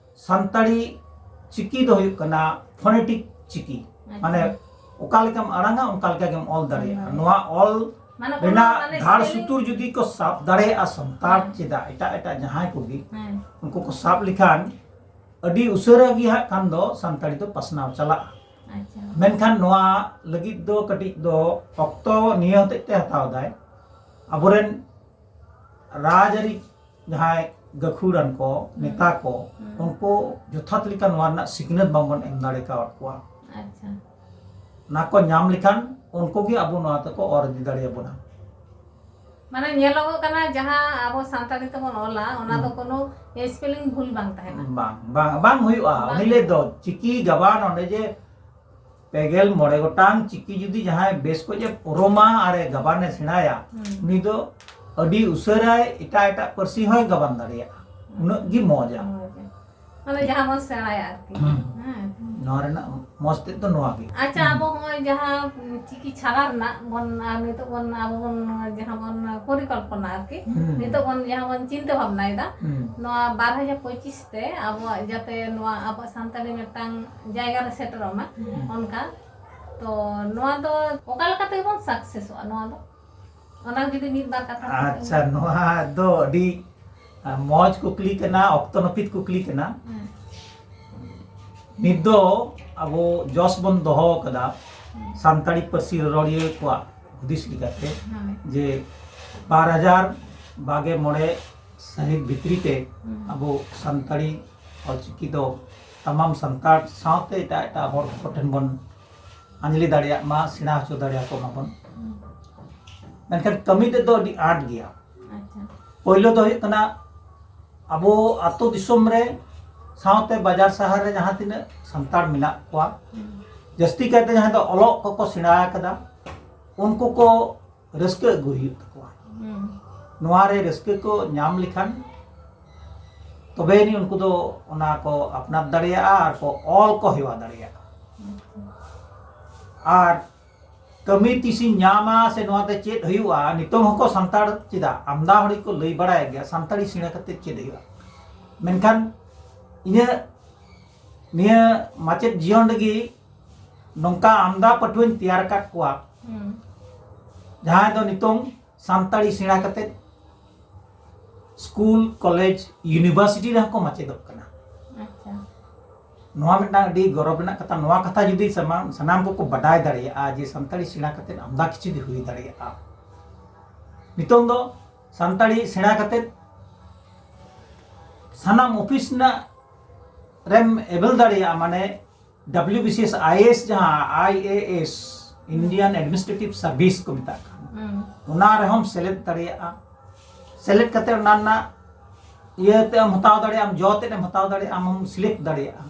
ᱥᱟᱱᱛᱟᱲᱤ ᱪᱤᱠᱤ ᱫᱚ ᱦᱩᱭᱩᱜ ᱠᱟᱱᱟ ᱯᱷᱳᱱᱮᱴᱤᱠ ᱪᱤᱠᱤ᱾ ᱟᱪᱪᱷᱟ᱾ ᱢᱟᱱᱮ ᱚᱠᱟ ᱞᱮᱠᱟᱢ ᱟᱲᱟᱝᱟ ᱚᱱᱠᱟ ᱞᱮᱠᱟ ᱜᱮᱢ ᱚᱞ ᱫᱟᱲᱮᱭᱟᱜᱼᱟ᱾ ᱦᱩᱸ᱾ ᱱᱚᱣᱟ ᱚᱞ ᱢᱟᱱᱮ ᱚᱱᱟ ᱨᱮᱱᱟᱜ ᱢᱟᱱᱮ ᱫᱷᱟᱲ spelling- ᱥᱩᱛᱩᱨ ᱡᱩᱫᱤ ᱠᱚ ᱥᱟᱵ ᱫᱟᱲᱮᱭᱟᱜᱼᱟ ᱥᱟᱱᱛᱟᱲ ᱦᱮᱸ᱾ ᱪᱮᱫᱟᱜ ᱮᱴᱟᱜ ᱮᱴᱟᱜ ᱡᱟᱦᱟᱸᱭ ᱠᱚᱜᱮ ᱦᱮᱸ᱾ ᱩᱱᱠᱩ ᱠᱚ ᱥᱟᱵ ᱞᱮᱠᱷᱟᱱ ᱟᱹᱰᱤ ᱩᱥᱟᱹᱨᱟ ᱜᱮ ᱦᱟᱸᱜ ᱠᱷᱟᱱ ᱫᱚ ᱥᱟᱱᱛᱟᱲᱤ ᱫᱚ ᱯᱟᱥᱱᱟᱣ ᱪᱟᱞᱟᱜᱼᱟ᱾ ᱟᱪᱪᱷᱟ᱾ ᱢᱮᱱᱠᱷᱟᱱ ᱱᱚᱣᱟ ᱞᱟᱹᱜᱤᱫ ᱫᱚ ᱠᱟᱹᱴᱤᱡ ᱫᱚ ᱚᱠᱛᱚ ᱱᱤᱭᱟᱹ ᱦᱚᱛᱮᱡ ᱛᱮ ᱦᱟᱛᱟᱣ ᱫᱟᱭ, ᱟᱵᱚᱨᱮᱱ ᱨᱟᱡᱽᱟᱹᱨᱤ ᱡᱟᱦᱟᱸᱭ ᱜᱟᱹᱠᱷᱩᱲᱟᱱ ᱠᱚ, ᱦᱩᱸ᱾ ᱱᱮᱛᱟ ᱠᱚ, ᱦᱩᱸ᱾ ᱩᱱᱠᱩ ᱡᱚᱛᱷᱟᱛ ᱞᱮᱠᱟ ᱱᱚᱣᱟ ᱨᱮᱱᱟᱜ ᱥᱤᱠᱷᱱᱟᱹᱛ ᱵᱟᱝᱵᱚᱱ ᱮᱢ ᱫᱟᱲᱮ ᱠᱟᱣᱟᱫ ᱠᱚᱣᱟ᱾ ᱟᱪᱪᱷᱟ᱾ ᱚᱱᱟ ᱠᱚ ᱧᱟᱢ ᱞᱮᱠᱷᱟᱱ ᱩᱱᱠᱩ ᱜᱮ ᱟᱵᱚ ᱱᱚᱣᱟ ᱛᱮᱠᱚ ᱚᱨ ᱤᱫᱤ ᱫᱟᱲᱮᱭᱟᱵᱚᱱᱟ᱾ ᱢᱟᱱᱮ ᱧᱮᱞᱚᱜᱚᱜ ᱠᱟᱱᱟ ᱡᱟᱦᱟᱸ ᱟᱵᱚ ᱥᱟᱱᱛᱟᱲᱤ ᱛᱮᱵᱚᱱ ᱚᱞᱟ ᱚᱱᱟ ᱫᱚ ᱦᱩᱸ᱾ ᱠᱳᱱᱳ spelling ᱵᱷᱩᱞ ᱵᱟᱝ ᱛᱟᱦᱮᱱᱟ᱾ ᱵᱟᱝ ᱵᱟᱝ ᱵᱟᱝ ᱦᱩᱭᱩᱜᱼᱟ᱾ ᱵᱟᱝ ᱩᱱᱤ ᱞᱟᱹᱭ ᱫᱚ ᱪᱤᱠᱤ ᱜᱟᱵᱟᱱ ᱚᱸᱰᱮ ᱡᱮ ᱯᱮᱜᱮᱞ ᱢᱚᱬᱮ ᱜᱚᱴᱟᱝ ᱪᱤᱠᱤ ᱡᱩᱫᱤ ᱡᱟᱦᱟᱸᱭ ᱵᱮᱥ ᱠᱚᱡ ᱮ ᱯᱩᱨᱩᱢᱟ ᱟᱨ ᱮ ᱜᱟᱵᱟᱱ ᱮ ᱥᱮᱬᱟᱭᱟ, ᱦᱩᱸ᱾ ᱩᱱᱤ ᱫᱚ ᱟᱹᱰᱤ ᱩᱥᱟᱹᱨᱟᱭ ᱮᱴᱟᱜ ᱮᱴᱟᱜ ᱯᱟᱹᱨᱥᱤ ᱦᱚᱸᱭ ᱜᱟᱵᱟᱱ ᱫᱟᱲᱮᱭᱟᱜᱼᱟ᱾ ᱩᱱᱟᱹᱜ ᱜᱮ ᱢᱚᱡᱟ᱾ ᱦᱳᱭ᱾ ᱢᱟᱱᱮ ᱡᱟᱦᱟᱸ ᱵᱚᱱ ᱥᱮᱬᱟᱭᱟ ᱟᱨᱠᱤ᱾ ᱦᱩᱸ᱾ ᱦᱮᱸ᱾ ᱱᱚᱣᱟ ᱨᱮᱱᱟᱜ ᱢᱚᱡᱽ ᱛᱮᱫ ᱫᱚ ᱱᱚᱣᱟ ᱜᱮ᱾ ᱟᱪᱪᱷᱟ, ᱟᱵᱚ ᱦᱚᱸᱜᱼᱚᱭ ᱡᱟᱦᱟᱸ ᱪᱤᱠᱤ ᱪᱷᱟᱲᱟ ᱨᱮᱱᱟᱜ ᱵᱚᱱ, ᱟᱨ ᱱᱤᱛᱚᱜ ᱵᱚᱱ, ᱟᱵᱚ ᱵᱚᱱ ᱡᱟᱦᱟᱸ ᱵᱚᱱ ᱯᱚᱨᱤᱠᱚᱞᱯᱚᱱᱟ ᱟᱨᱠᱤ, ᱦᱩᱸ᱾ ᱱᱤᱛᱚᱜ ᱵᱚᱱ ᱡᱟᱦᱟᱸ ᱵᱚᱱ ᱪᱤᱱᱛᱟᱹ ᱵᱷᱟᱵᱽᱱᱟᱭᱮᱫᱟ, ᱦᱩᱸ᱾ ᱱᱚᱣᱟ ᱵᱟᱨ ᱦᱟᱡᱟᱨ ᱯᱚᱸᱪᱤᱥ ᱛᱮ ᱟᱵᱚᱣᱟᱜ ᱡᱟᱛᱮ ᱱᱚᱣᱟ ᱟᱵᱚᱣᱟᱜ ᱥᱟᱱᱛᱟᱲᱤ ᱢᱤᱫᱴᱟᱝ ᱡᱟᱭᱜᱟ ᱨᱮ ᱥᱮᱴᱮᱨᱚᱜ ᱢᱟ, ᱦᱩᱸ᱾ ᱚᱱᱠᱟ᱾ ᱛᱚ ᱱᱚᱣᱟ ᱫᱚ ᱚᱠᱟ ᱞᱮᱠᱟ ᱛᱮᱵᱚᱱ ᱥᱟᱠᱥᱮᱥᱚᱜᱼᱟ ᱱᱚᱣᱟ ᱫᱚ? ᱚᱱᱟ ᱡᱩᱫᱤ ᱢᱤᱫ ᱵᱟᱨ ᱠᱟᱛᱷᱟ ᱠᱟᱛᱮ ᱟᱪᱪᱷᱟ, ᱱᱚᱣᱟ ᱫᱚ ᱟᱹᱰᱤ, ᱟ, ᱢᱚᱡᱽ ᱠᱩᱠᱞᱤ ᱠᱟᱱᱟ, ᱚᱠᱛᱚ ᱱᱟᱹᱯᱤᱛ ᱠᱩᱠᱞᱤ ᱠᱟᱱᱟ᱾ ᱦᱮᱸ᱾ ᱱᱤᱛ ᱫᱚ ᱟᱵᱚ ᱡᱚᱥ ᱵᱚᱱ ᱫᱚᱦᱚ ᱟᱠᱟᱫᱟ ᱥᱟᱱᱛᱟᱲᱤ ᱯᱟᱹᱨᱥᱤ ᱨᱚᱨᱚᱲᱤᱭᱟᱹ ᱠᱚᱣᱟᱜ ᱦᱩᱫᱤᱥ ᱞᱮᱠᱟᱛᱮ ᱦᱳᱭ᱾ ᱡᱮ ᱵᱟᱨ ᱦᱟᱡᱟᱨ ᱵᱟᱜᱮ ᱢᱚᱬᱮ ᱥᱟᱹᱦᱤᱛ ᱵᱷᱤᱛᱨᱤ ᱛᱮ ᱦᱩᱸ᱾ ᱟᱵᱚ ᱥᱟᱱᱛᱟᱲᱤ ᱚᱞᱪᱤᱠᱤ ᱫᱚ ᱛᱟᱢᱟᱢ ᱥᱟᱱᱛᱟᱲ ᱥᱟᱶᱛᱮ ᱮᱴᱟᱜ ᱮᱴᱟᱜ ᱦᱚᱲ ᱠᱚ ᱴᱷᱮᱱ ᱵᱚᱱ ᱟᱸᱡᱽᱞᱮ ᱫᱟᱲᱮᱭᱟᱜ ᱢᱟ, ᱥᱮᱬᱟ ᱦᱚᱪᱚ ᱫᱟᱲᱮᱭᱟᱠᱚ ᱢᱟᱵᱚᱱ᱾ ᱦᱩᱸ᱾ ᱢᱮᱱᱠᱷᱟᱱ ᱠᱟᱹᱢᱤ ᱛᱮᱫ ᱫᱚ ᱟᱹᱰᱤ ᱟᱸᱴ ᱜᱮᱭᱟ᱾ ᱟᱪᱪᱷᱟ᱾ ᱯᱳᱭᱞᱳ ᱫᱚ ᱦᱩᱭᱩᱜ ᱠᱟᱱᱟ ᱟᱵᱚ ᱟᱛᱳ ᱫᱤᱥᱚᱢ ᱨᱮ ᱥᱟᱶᱛᱮ ᱵᱟᱡᱟᱨ ᱥᱟᱦᱟᱨ ᱨᱮ ᱡᱟᱦᱟᱸ ᱛᱤᱱᱟᱹᱜ ᱥᱟᱱᱛᱟᱲ ᱢᱮᱱᱟᱜ ᱠᱚᱣᱟ, ᱦᱩᱸ᱾ ᱡᱟᱹᱥᱛᱤ ᱠᱟᱭᱛᱮ ᱡᱟᱦᱟᱸᱭ ᱫᱚ ᱚᱞᱚᱜ ᱠᱚᱠᱚ ᱥᱮᱬᱟ ᱟᱠᱟᱫᱟ, ᱩᱱᱠᱩ ᱠᱚ ᱨᱟᱹᱥᱠᱟᱹ ᱟᱹᱜᱩ ᱦᱩᱭᱩᱜ ᱛᱟᱠᱚᱣᱟ᱾ ᱦᱩᱸ᱾ ᱱᱚᱣᱟ ᱨᱮ ᱨᱟᱹᱥᱠᱟᱹ ᱠᱚ ᱧᱟᱢ ᱞᱮᱠᱷᱟᱱ ᱛᱚᱵᱮ ᱟᱹᱱᱤᱡ ᱩᱱᱠᱩ ᱫᱚ ᱚᱱᱟ ᱠᱚ ᱟᱯᱱᱟᱨ ᱫᱟᱲᱮᱭᱟᱜᱼᱟ ᱟᱨ ᱠᱚ ᱚᱞ ᱠᱚ ᱦᱮᱣᱟ ᱫᱟᱲᱮᱭᱟᱜᱼᱟ᱾ ᱟᱨ ᱠᱟᱹᱢᱤ ᱛᱤᱥᱤᱧ ᱧᱟᱢᱟ ᱥᱮ ᱱᱚᱣᱟ ᱛᱮ ᱪᱮᱫ ᱦᱩᱭᱩᱜᱼᱟ, ᱱᱤᱛᱚᱝ ᱦᱚᱸᱠᱚ ᱥᱟᱱᱛᱟᱲ ᱪᱮᱫᱟᱜ ᱟᱢᱫᱟ ᱦᱚᱲ ᱜᱮᱠᱚ ᱞᱟᱹᱭ ᱵᱟᱲᱟᱭᱮᱫ ᱜᱮᱭᱟ, ᱥᱟᱱᱛᱟᱲᱤ ᱥᱮᱬᱟ ᱠᱟᱛᱮ ᱪᱮᱫ ᱦᱩᱭᱩᱜᱼᱟ? ᱢᱮᱱᱠᱷᱟᱱ ᱤᱧᱟᱹᱜ ᱱᱤᱭᱟᱹ ᱢᱟᱪᱮᱫ ᱡᱤᱭᱚᱱ ᱨᱮᱜᱮ ᱱᱚᱝᱠᱟ ᱟᱢᱫᱟ ᱯᱟᱹᱴᱷᱩᱣᱟᱹᱧ ᱛᱮᱭᱟᱨ ᱟᱠᱟᱫ ᱠᱚᱣᱟ, ᱦᱩᱸ᱾ ᱡᱟᱦᱟᱸᱭ ᱫᱚ ᱱᱤᱛᱚᱝ ᱥᱟᱱᱛᱟᱲᱤ ᱥᱮᱬᱟ ᱠᱟᱛᱮ ᱥᱠᱩᱞ, ᱠᱚᱞᱮᱡᱽ, ᱤᱭᱩᱱᱤᱵᱷᱟᱨᱥᱤᱴᱤ ᱨᱮᱦᱚᱸ ᱠᱚ ᱢᱟᱪᱮᱫᱚᱜ ᱠᱟᱱᱟ᱾ ᱟᱪᱪᱷᱟ᱾ ᱱᱚᱣᱟ ᱢᱤᱫᱴᱟᱝ ᱟᱹᱰᱤ ᱜᱚᱨᱚᱵᱽ ᱨᱮᱱᱟᱜ ᱠᱟᱛᱷᱟ᱾ ᱱᱚᱣᱟ ᱠᱟᱛᱷᱟ ᱡᱩᱫᱤ ᱥᱟᱱᱟᱢ ᱥᱟᱱᱟᱢ ᱠᱚᱠᱚ ᱵᱟᱰᱟᱭ ᱫᱟᱲᱮᱭᱟᱜᱼᱟ ᱡᱮ ᱥᱟᱱᱛᱟᱲᱤ ᱥᱮᱬᱟ ᱠᱟᱛᱮ ᱟᱢᱫᱟ ᱠᱤᱪᱷᱩ ᱜᱮ ᱦᱩᱭ ᱫᱟᱲᱮᱭᱟᱜᱼᱟ᱾ ᱱᱤᱛᱚᱝ ᱫᱚ ᱥᱟᱱᱛᱟᱲᱤ ᱥᱮᱬᱟ ᱠᱟᱛᱮ ᱥᱟᱱᱟᱢ ᱚᱯᱷᱤᱥ ᱨᱮᱱᱟᱜ ᱨᱮᱢ ᱮᱵᱮᱞ ᱫᱟᱲᱮᱭᱟᱜᱼᱟ, ᱢᱟᱱᱮ WBCS IAS, ᱡᱟᱦᱟᱸ IAS, Indian Administrative Service ᱠᱚ ᱢᱮᱛᱟᱜ ᱠᱟᱱ, ᱦᱩᱸ᱾ ᱚᱱᱟ ᱨᱮᱦᱚᱸᱢ ᱥᱮᱞᱮᱫ ᱫᱟᱲᱮᱭᱟᱜᱼᱟ᱾ ᱥᱮᱞᱮᱫ ᱠᱟᱛᱮ ᱚᱱᱟ ᱨᱮᱱᱟᱜ ᱤᱭᱟᱹ ᱛᱮ ᱮᱢ ᱦᱟᱛᱟᱣ ᱫᱟᱲᱮᱭᱟᱜᱼᱟ, ᱟᱢ ᱡᱚ ᱛᱮᱫ ᱮᱢ ᱦᱟᱛᱟᱣ ᱫᱟᱲᱮᱭᱟᱜᱼᱟ, ᱟᱢ ᱦᱚᱸᱢ ᱥᱤᱞᱮᱠᱴ ᱫᱟᱲᱮᱭᱟᱜᱼᱟ᱾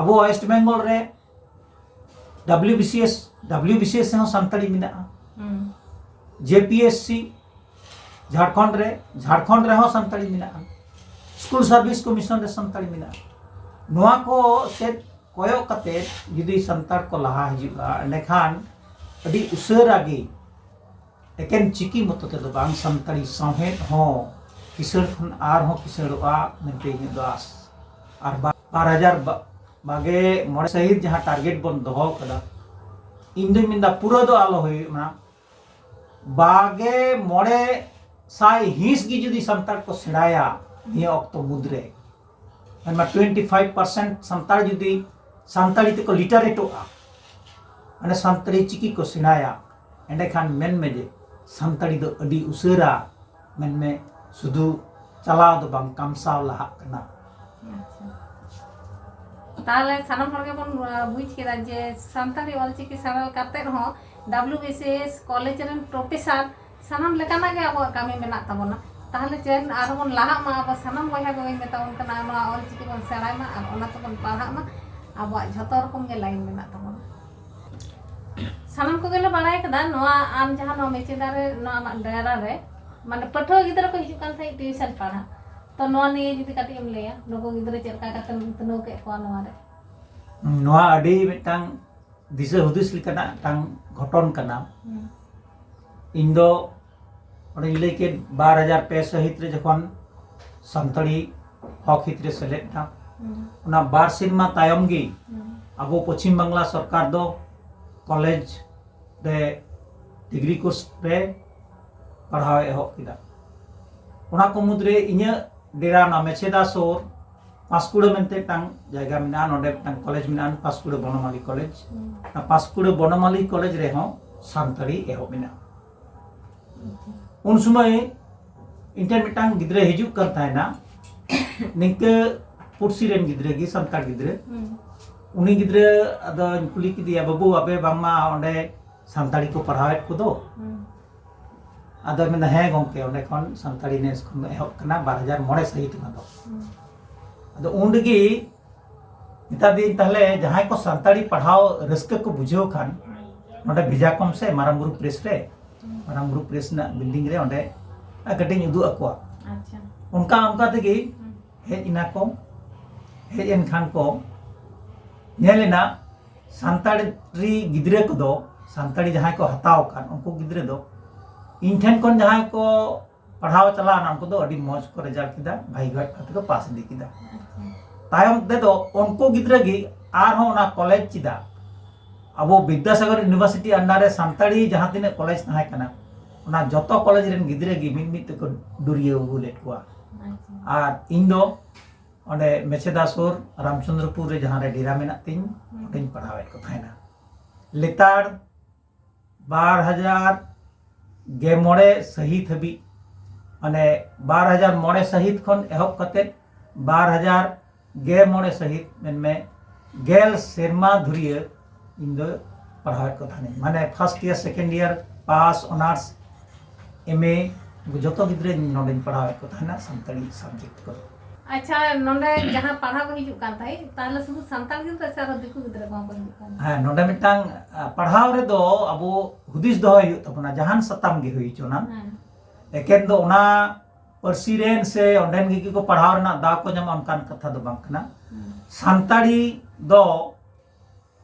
ᱟᱵᱚ ᱳᱭᱮᱥᱴ ᱵᱮᱝᱜᱚᱞ ᱨᱮ WBCS, WBCS ᱨᱮᱦᱚᱸ ᱥᱟᱱᱛᱟᱲᱤ ᱢᱮᱱᱟᱜᱼᱟ᱾ ᱦᱩᱸ᱾ JPSC ᱡᱷᱟᱲᱠᱷᱚᱸᱰ ᱨᱮ, ᱡᱷᱟᱲᱠᱷᱚᱸᱰ ᱨᱮᱦᱚᱸ ᱥᱟᱱᱛᱟᱲᱤ ᱢᱮᱱᱟᱜᱼᱟ᱾ ᱥᱠᱩᱞ ᱥᱟᱨᱵᱷᱤᱥ ᱠᱚᱢᱤᱥᱚᱱ ᱨᱮ ᱥᱟᱱᱛᱟᱲᱤ ᱢᱮᱱᱟᱜᱼᱟ᱾ ᱱᱚᱣᱟ ᱠᱚ ᱥᱮᱫ ᱠᱚᱭᱚᱜ ᱠᱟᱛᱮ ᱡᱩᱫᱤ ᱥᱟᱱᱛᱟᱲ ᱠᱚ ᱞᱟᱦᱟ ᱦᱤᱡᱩᱜᱼᱟ, ᱮᱸᱰᱮᱠᱷᱟᱱ ᱟᱹᱰᱤ ᱩᱥᱟᱹᱨᱟ ᱜᱮ ᱮᱠᱮᱱ ᱪᱤᱠᱤ ᱢᱚᱛᱚ ᱛᱮᱫᱚ ᱵᱟᱝ, ᱥᱟᱱᱛᱟᱲᱤ ᱥᱟᱶᱦᱮᱫ ᱦᱚᱸ ᱠᱤᱥᱟᱹᱬ ᱠᱷᱚᱱ ᱟᱨᱦᱚᱸ ᱠᱤᱥᱟᱹᱬᱚᱜᱼᱟ ᱢᱮᱱᱛᱮ ᱤᱧᱟᱹᱜ ᱫᱚ ᱟᱥ᱾ ᱟᱨ ᱵᱟ-, ᱵᱟᱨ ᱦᱟᱡᱟᱨ ᱵᱟ-, ᱵᱟᱜᱮ ᱢᱚᱬᱮ ᱥᱟᱹᱦᱤᱛ ᱡᱟᱦᱟᱸ ᱴᱟᱨᱜᱮᱴ ᱵᱚᱱ ᱫᱚᱦᱚ ᱠᱟᱫᱟ, ᱤᱧ ᱫᱩᱧ ᱢᱮᱱᱫᱟ ᱯᱩᱨᱟᱹ ᱫᱚ ᱟᱞᱚ ᱦᱩᱭᱩᱜ ᱢᱟ᱾ ᱵᱟᱜᱮ ᱢᱚᱬᱮ ᱥᱟᱭ ᱦᱤᱸᱥ ᱜᱮ ᱡᱩᱫᱤ ᱥᱟᱱᱛᱟᱲ ᱠᱚ ᱥᱮᱬᱟᱭᱟ ᱱᱤᱭᱟᱹ ᱚᱠᱛᱚ ᱢᱩᱫᱽᱨᱮ, ᱢᱮᱱᱢᱟ ᱴᱩᱭᱮᱱᱴᱤ ᱯᱷᱟᱭᱤᱵᱷ ᱯᱟᱨᱥᱮᱱᱴ ᱥᱟᱱᱛᱟᱲ ᱡᱩᱫᱤ ᱥᱟᱱᱛᱟᱲᱤ ᱛᱮᱠᱚ ᱞᱤᱴᱟᱨᱮᱴᱚᱜᱼᱟ, ᱢᱟᱱᱮ ᱥᱟᱱᱛᱟᱲᱤ ᱪᱤᱠᱤ ᱠᱚ ᱥᱮᱬᱟᱭᱟ, ᱮᱸᱰᱮᱠᱷᱟᱱ ᱢᱮᱱᱢᱮ ᱡᱮ ᱥᱟᱱᱛᱟᱲᱤ ᱫᱚ ᱟᱹᱰᱤ ᱩᱥᱟᱹᱨᱟ, ᱢᱮᱱᱢᱮ ᱥᱩᱫᱷᱩ ᱪᱟᱞᱟᱣ ᱫᱚ ᱵᱟᱝ, ᱠᱟᱢᱥᱟᱣ ᱞᱟᱦᱟᱜ ᱠᱟᱱᱟ᱾ ᱟᱪᱪᱷᱟ᱾ ᱛᱟᱦᱞᱮ ᱥᱟᱱᱟᱢ ᱦᱚᱲ ᱜᱮᱵᱚᱱ, ᱟᱸ, ᱵᱩᱡᱽ ᱠᱮᱫᱟ ᱡᱮ ᱥᱟᱱᱛᱟᱲᱤ ᱚᱞᱪᱤᱠᱤ ᱥᱮᱬᱟ ᱠᱟᱛᱮ ᱨᱮᱦᱚᱸ WBCS ᱠᱚᱞᱮᱡᱽ ᱨᱮᱱ ᱯᱨᱚᱯᱷᱮᱥᱟᱨ ᱥᱟᱱᱟᱢ ᱞᱮᱠᱟᱱᱟᱜ ᱜᱮ ᱟᱵᱚᱣᱟᱜ ᱠᱟᱹᱢᱤ ᱢᱮᱱᱟᱜ ᱛᱟᱵᱚᱱᱟ᱾ ᱛᱟᱦᱞᱮ ᱪᱮᱫ ᱟᱨᱦᱚᱸ ᱵᱚᱱ ᱞᱟᱦᱟᱜ ᱢᱟ, ᱟᱵᱚ ᱥᱟᱱᱟᱢ ᱵᱚᱭᱦᱟ ᱠᱚᱜᱮᱧ ᱢᱮᱛᱟ ᱵᱚᱱ ᱠᱟᱱᱟ, ᱱᱚᱣᱟ ᱚᱞᱪᱤᱠᱤ ᱵᱚᱱ ᱥᱮᱬᱟᱭ ᱢᱟ ᱟᱨ ᱚᱱᱟ ᱛᱮᱵᱚᱱ ᱯᱟᱲᱦᱟᱜ ᱢᱟ᱾ ᱟᱵᱚᱣᱟᱜ ᱡᱷᱚᱛᱚ ᱨᱚᱠᱚᱢ ᱜᱮ ᱞᱟᱭᱤᱱ ᱢᱮᱱᱟᱜ ᱛᱟᱵᱚᱱᱟ᱾ ᱥᱟᱱᱟᱢ ᱠᱚᱜᱮ ᱞᱮ ᱵᱟᱲᱟᱭ ᱠᱟᱫᱟ, ᱱᱚᱣᱟ ᱟᱢ ᱡᱟᱦᱟᱸ ᱱᱚᱣᱟ ᱢᱮᱪᱮᱫᱟ ᱨᱮ, ᱱᱚᱣᱟ ᱟᱢᱟᱜ ᱰᱟᱭᱨᱟ ᱨᱮ, ᱢᱟᱱᱮ ᱯᱟᱹᱴᱷᱩᱣᱟᱹ ᱜᱤᱫᱽᱨᱟᱹ ᱠᱚ ᱦᱤᱡᱩᱜ ᱠᱟᱱ ᱛᱟᱦᱮᱸᱫ ᱴᱤᱭᱩᱥᱚᱱ ᱯᱟᱲᱦᱟᱜ, ᱛᱚ ᱱᱚᱣᱟ ᱱᱤᱭᱮ ᱡᱩᱫᱤ ᱠᱟᱹᱴᱤᱡ ᱮᱢ ᱞᱟᱹᱭᱟ, ᱱᱩᱠᱩ ᱜᱤᱫᱽᱨᱟᱹ ᱪᱮᱫ ᱞᱮᱠᱟ ᱠᱟᱛᱮᱢ ᱩᱛᱱᱟᱹᱣ ᱠᱮᱫ ᱠᱚᱣᱟ ᱱᱚᱣᱟ ᱨᱮ? ᱱᱚᱣᱟ ᱟᱹᱰᱤ ᱢᱤᱫᱴᱟᱝ ᱫᱤᱥᱟᱹ ᱦᱩᱫᱤᱥ ᱞᱮᱠᱟᱱᱟᱜ ᱢᱤᱫᱴᱟᱝ ᱜᱷᱚᱴᱚᱱ ᱠᱟᱱᱟ᱾ ᱦᱩᱸ᱾ ᱤᱧ ᱫᱚ ᱚᱸᱰᱮᱧ ᱞᱟᱹᱭ ᱠᱮᱫ ᱵᱟᱨ ᱦᱟᱡᱟᱨ ᱯᱮ ᱥᱟᱹᱦᱤᱛ ᱨᱮ ᱡᱚᱠᱷᱚᱱ ᱥᱟᱱᱛᱟᱲᱤ ᱦᱚᱠ ᱦᱤᱛ ᱨᱮ ᱥᱮᱞᱮᱫ ᱮᱱᱟ, ᱦᱩᱸ᱾ ᱚᱱᱟ ᱵᱟᱨ ᱥᱮᱨᱢᱟ ᱛᱟᱭᱚᱢ ᱜᱮ ᱦᱩᱸ᱾ ᱟᱵᱚ ᱯᱚᱪᱷᱤᱢ ᱵᱟᱝᱞᱟ ᱥᱚᱨᱠᱟᱨ ᱫᱚ ᱠᱚᱞᱮᱡᱽ ᱨᱮ ᱰᱤᱜᱽᱨᱤ ᱠᱳᱨᱥ ᱨᱮ ᱯᱟᱲᱦᱟᱣ ᱮ ᱮᱦᱚᱵ ᱠᱮᱫᱟ᱾ ᱚᱱᱟ ᱠᱚ ᱢᱩᱫᱽᱨᱮ ᱤᱧᱟᱹᱜ ᱰᱮᱨᱟ ᱚᱱᱟ ᱢᱮᱪᱮᱫᱟ ᱥᱳᱨ ᱯᱟᱸᱥᱠᱩᱲᱟᱹ ᱢᱮᱱᱛᱮ ᱢᱤᱫᱴᱟᱝ ᱡᱟᱭᱜᱟ ᱢᱮᱱᱟᱜᱼᱟ, ᱱᱚᱰᱮ ᱢᱤᱫᱴᱟᱝ ᱠᱚᱞᱮᱡᱽ ᱢᱮᱱᱟᱜᱼᱟ, ᱯᱟᱸᱥᱠᱩᱲᱟᱹ ᱵᱚᱱᱚᱢᱟᱞᱤ ᱠᱚᱞᱮᱡᱽ᱾ ᱦᱩᱸ᱾ ᱚᱱᱟ ᱯᱟᱸᱥᱠᱩᱲᱟᱹ ᱵᱚᱱᱚᱢᱟᱞᱤ ᱠᱚᱞᱮᱡᱽ ᱨᱮᱦᱚᱸ ᱥᱟᱱᱛᱟᱲᱤ ᱮᱦᱚᱵ ᱮᱱᱟ᱾ ᱩᱱ ᱥᱚᱢᱚᱭ ᱤᱧ ᱴᱷᱮᱱ ᱢᱤᱫᱴᱟᱝ ᱜᱤᱫᱽᱨᱟᱹ ᱦᱤᱡᱩᱜ ᱠᱟᱱ ᱛᱟᱦᱮᱱᱟ, ᱱᱤᱝᱠᱟᱹ ᱯᱩᱲᱥᱤ ᱨᱮᱱ ᱜᱤᱫᱽᱨᱟᱹ ᱜᱮ, ᱥᱟᱱᱛᱟᱲ ᱜᱤᱫᱽᱨᱟᱹ᱾ ᱦᱩᱸ᱾ ᱩᱱᱤ ᱜᱤᱫᱽᱨᱟᱹ ᱟᱫᱚᱧ ᱠᱩᱞᱤ ᱠᱮᱫᱮᱭᱟ, "ᱵᱟᱹᱵᱩ, ᱟᱯᱮ ᱵᱟᱝᱢᱟ ᱚᱸᱰᱮ ᱥᱟᱱᱛᱟᱲᱤ ᱠᱚ ᱯᱟᱲᱦᱟᱣᱮᱫ ᱠᱚᱫᱚ?" ᱦᱩᱸ᱾ ᱟᱫᱚᱭ ᱢᱮᱱᱫᱟ, "ᱦᱮᱸ ᱜᱚᱢᱠᱮ, ᱚᱸᱰᱮ ᱠᱷᱚᱱ ᱥᱟᱱᱛᱟᱲᱤ ᱱᱮᱥ ᱠᱷᱚᱱ ᱫᱚ ᱮᱦᱚᱵ ᱠᱟᱱᱟ, ᱵᱟᱨ ᱦᱟᱡᱟᱨ ᱢᱚᱬᱮ ᱥᱟᱹᱦᱤᱛ ᱚᱱᱟ ᱫᱚ᱾" ᱦᱩᱸ᱾ ᱟᱫᱚ ᱩᱱ ᱨᱮᱜᱮ ᱢᱮᱛᱟ ᱫᱤᱭᱟᱹᱧ, "ᱛᱟᱦᱞᱮ ᱡᱟᱦᱟᱸᱭ ᱠᱚ ᱥᱟᱱᱛᱟᱲᱤ ᱯᱟᱲᱦᱟᱣ ᱨᱟᱹᱥᱠᱟᱹ ᱠᱚ ᱵᱩᱡᱷᱟᱹᱣ ᱠᱷᱟᱱ ᱱᱚᱸᱰᱮ ᱵᱷᱮᱡᱟ ᱠᱚᱢ ᱥᱮ ᱢᱟᱨᱟᱝ ᱵᱩᱨᱩ ᱯᱨᱮᱥ ᱨᱮ, ᱢᱟᱨᱟᱝ ᱵᱩᱨᱩ ᱯᱨᱮᱥ ᱨᱮᱱᱟᱜ ᱵᱤᱞᱰᱤᱝ ᱨᱮ, ᱚᱸᱰᱮ ᱠᱟᱹᱴᱤᱡ ᱤᱧ ᱩᱫᱩᱜ ᱟᱠᱚᱣᱟ᱾" ᱟᱪᱪᱷᱟ᱾ ᱚᱱᱠᱟ ᱚᱱᱠᱟ ᱛᱮᱜᱮ ᱦᱩᱸ᱾ ᱦᱮᱡ ᱮᱱᱟ ᱠᱚ᱾ ᱦᱮᱡ ᱮᱱ ᱠᱷᱟᱱ ᱠᱚ ᱧᱮᱞ ᱮᱱᱟ, ᱥᱟᱱᱛᱟᱲᱤ ᱜᱤᱫᱽᱨᱟᱹ ᱠᱚᱫᱚ, ᱥᱟᱱᱛᱟᱲᱤ ᱡᱟᱦᱟᱸᱭ ᱠᱚ ᱦᱟᱛᱟᱣ ᱟᱠᱟᱫ, ᱩᱱᱠᱩ ᱜᱤᱫᱽᱨᱟᱹ ᱫᱚ ᱤᱧ ᱴᱷᱮᱱ ᱠᱷᱚᱱ ᱡᱟᱦᱟᱸᱭ ᱠᱚ ᱯᱟᱲᱦᱟᱣ ᱪᱟᱞᱟᱣ ᱮᱱᱟ, ᱩᱱᱠᱩ ᱫᱚ ᱟᱹᱰᱤ ᱢᱚᱡᱽ ᱠᱚ ᱨᱮᱡᱟᱞᱴ ᱠᱮᱫᱟ, ᱵᱷᱟᱹᱜᱤ ᱵᱷᱟᱹᱜᱤ ᱠᱟᱛᱮ ᱠᱚ ᱯᱟᱥ ᱤᱫᱤ ᱠᱮᱫᱟ᱾ ᱟᱪᱪᱷᱟ᱾ ᱛᱟᱭᱚᱢ ᱛᱮᱫᱚ ᱩᱱᱠᱩ ᱜᱤᱫᱽᱨᱟᱹ ᱜᱮ ᱟᱨᱦᱚᱸ ᱚᱱᱟ ᱠᱚᱞᱮᱡᱽ ᱪᱮᱫᱟᱜ, ᱟᱵᱚ ᱵᱤᱫᱽᱫᱟᱥᱟᱜᱚᱨ ᱤᱭᱩᱱᱤᱵᱷᱟᱨᱥᱤᱴᱤ ᱟᱱᱰᱟᱨ ᱨᱮ ᱥᱟᱱᱛᱟᱲᱤ ᱡᱟᱦᱟᱸ ᱛᱤᱱᱟᱹᱜ ᱠᱚᱞᱮᱡᱽ ᱛᱟᱦᱮᱸ ᱠᱟᱱᱟ, ᱚᱱᱟ ᱡᱚᱛᱚ ᱠᱚᱞᱮᱡᱽ ᱨᱮᱱ ᱜᱤᱫᱽᱨᱟᱹ ᱜᱮ ᱢᱤᱫ ᱢᱤᱫ ᱛᱮᱠᱚ ᱰᱩᱨᱤᱭᱟᱹᱣ ᱟᱹᱜᱩ ᱞᱮᱫ ᱠᱚᱣᱟ᱾ ᱟᱪᱪᱷᱟ᱾ ᱟᱨ ᱤᱧ ᱫᱚ ᱚᱸᱰᱮ ᱢᱮᱪᱮᱫᱟ ᱥᱩᱨ ᱨᱟᱢᱪᱚᱸᱫᱽᱨᱚᱯᱩᱨ ᱨᱮ ᱡᱟᱦᱟᱸ ᱨᱮ ᱰᱮᱨᱟ ᱢᱮᱱᱟᱜ ᱛᱤᱧ, ᱦᱩᱸ᱾ ᱚᱸᱰᱮᱧ ᱯᱟᱲᱦᱟᱣᱮᱫ ᱠᱚ ᱛᱟᱦᱮᱱᱟ᱾ ᱞᱮᱛᱟᱲ ᱵᱟᱨ ᱦᱟᱡᱟᱨ ᱜᱮ ᱢᱚᱬᱮ ᱥᱟᱹᱦᱤᱛ ᱦᱟᱹᱵᱤᱡ, ᱢᱟᱱᱮ ᱵᱟᱨ ᱦᱟᱡᱟᱨ ᱢᱚᱬᱮ ᱥᱟᱹᱦᱤᱛ ᱠᱷᱚᱱ ᱮᱦᱚᱵ ᱠᱟᱛᱮ ᱵᱟᱨ ᱦᱟᱡᱟᱨ ᱜᱮ ᱢᱚᱬᱮ ᱥᱟᱹᱦᱤᱛ, ᱢᱮᱱᱢᱮ ᱜᱮᱞ ᱥᱮᱨᱢᱟ ᱫᱷᱩᱨᱤᱭᱟᱹ ᱤᱧ ᱫᱚ ᱯᱟᱲᱦᱟᱣᱮᱫ ᱠᱚ ᱛᱟᱦᱮᱱᱟᱹᱧ᱾ ᱢᱟᱱᱮ first year, second year, pass, honours, M A, ᱩᱱᱠᱩ ᱡᱚᱛᱚ ᱜᱤᱫᱽᱨᱟᱹ ᱱᱚᱰᱮᱧ ᱯᱟᱲᱦᱟᱣᱮᱫ ᱠᱚ ᱛᱟᱦᱮᱱᱟ ᱥᱟᱱᱛᱟᱲᱤ subject ᱠᱚᱫᱚ᱾ ᱟᱪᱪᱷᱟ, ᱱᱚᱰᱮ ᱡᱟᱦᱟᱸ ᱯᱟᱲᱦᱟᱣ ᱠᱚ ᱦᱤᱡᱩᱜ ᱠᱟᱱ ᱛᱟᱦᱮᱸᱫ, ᱛᱟᱦᱞᱮ ᱥᱩᱫᱷᱩ ᱥᱟᱱᱛᱟᱲ ᱜᱤᱫᱽᱨᱟᱹ ᱥᱮ ᱟᱨᱦᱚᱸ ᱫᱤᱠᱩ ᱜᱤᱫᱽᱨᱟᱹ ᱠᱚᱦᱚᱸ ᱠᱚ ᱦᱤᱡᱩᱜ ᱠᱟᱱ ᱛᱟᱦᱮᱸᱫ? ᱦᱮᱸ, ᱱᱚᱰᱮ ᱢᱤᱫᱴᱟᱝ, ᱟ, ᱯᱟᱲᱦᱟᱣ ᱨᱮᱫᱚ ᱟᱵᱚ ᱦᱩᱫᱤᱥ ᱫᱚᱦᱚᱭ ᱦᱩᱭᱩᱜ ᱛᱟᱵᱚᱱᱟ, ᱡᱟᱦᱟᱱ ᱥᱟᱛᱟᱢ ᱜᱮ ᱦᱩᱭ ᱦᱚᱪᱚᱱᱟ᱾ ᱦᱮᱸ᱾ ᱮᱠᱮᱱ ᱫᱚ ᱚᱱᱟ ᱯᱟᱹᱨᱥᱤ ᱨᱮᱱ ᱥᱮ ᱚᱸᱰᱮᱱ ᱜᱮ ᱠᱚ ᱯᱟᱲᱦᱟᱣ ᱨᱮᱱᱟᱜ ᱫᱟᱣ ᱠᱚ ᱧᱟᱢᱟ, ᱚᱱᱠᱟᱱ ᱠᱟᱛᱷᱟ ᱫᱚ ᱵᱟᱝ ᱠᱟᱱᱟ᱾ ᱦᱩᱸ᱾ ᱥᱟᱱᱛᱟᱲᱤ ᱫᱚ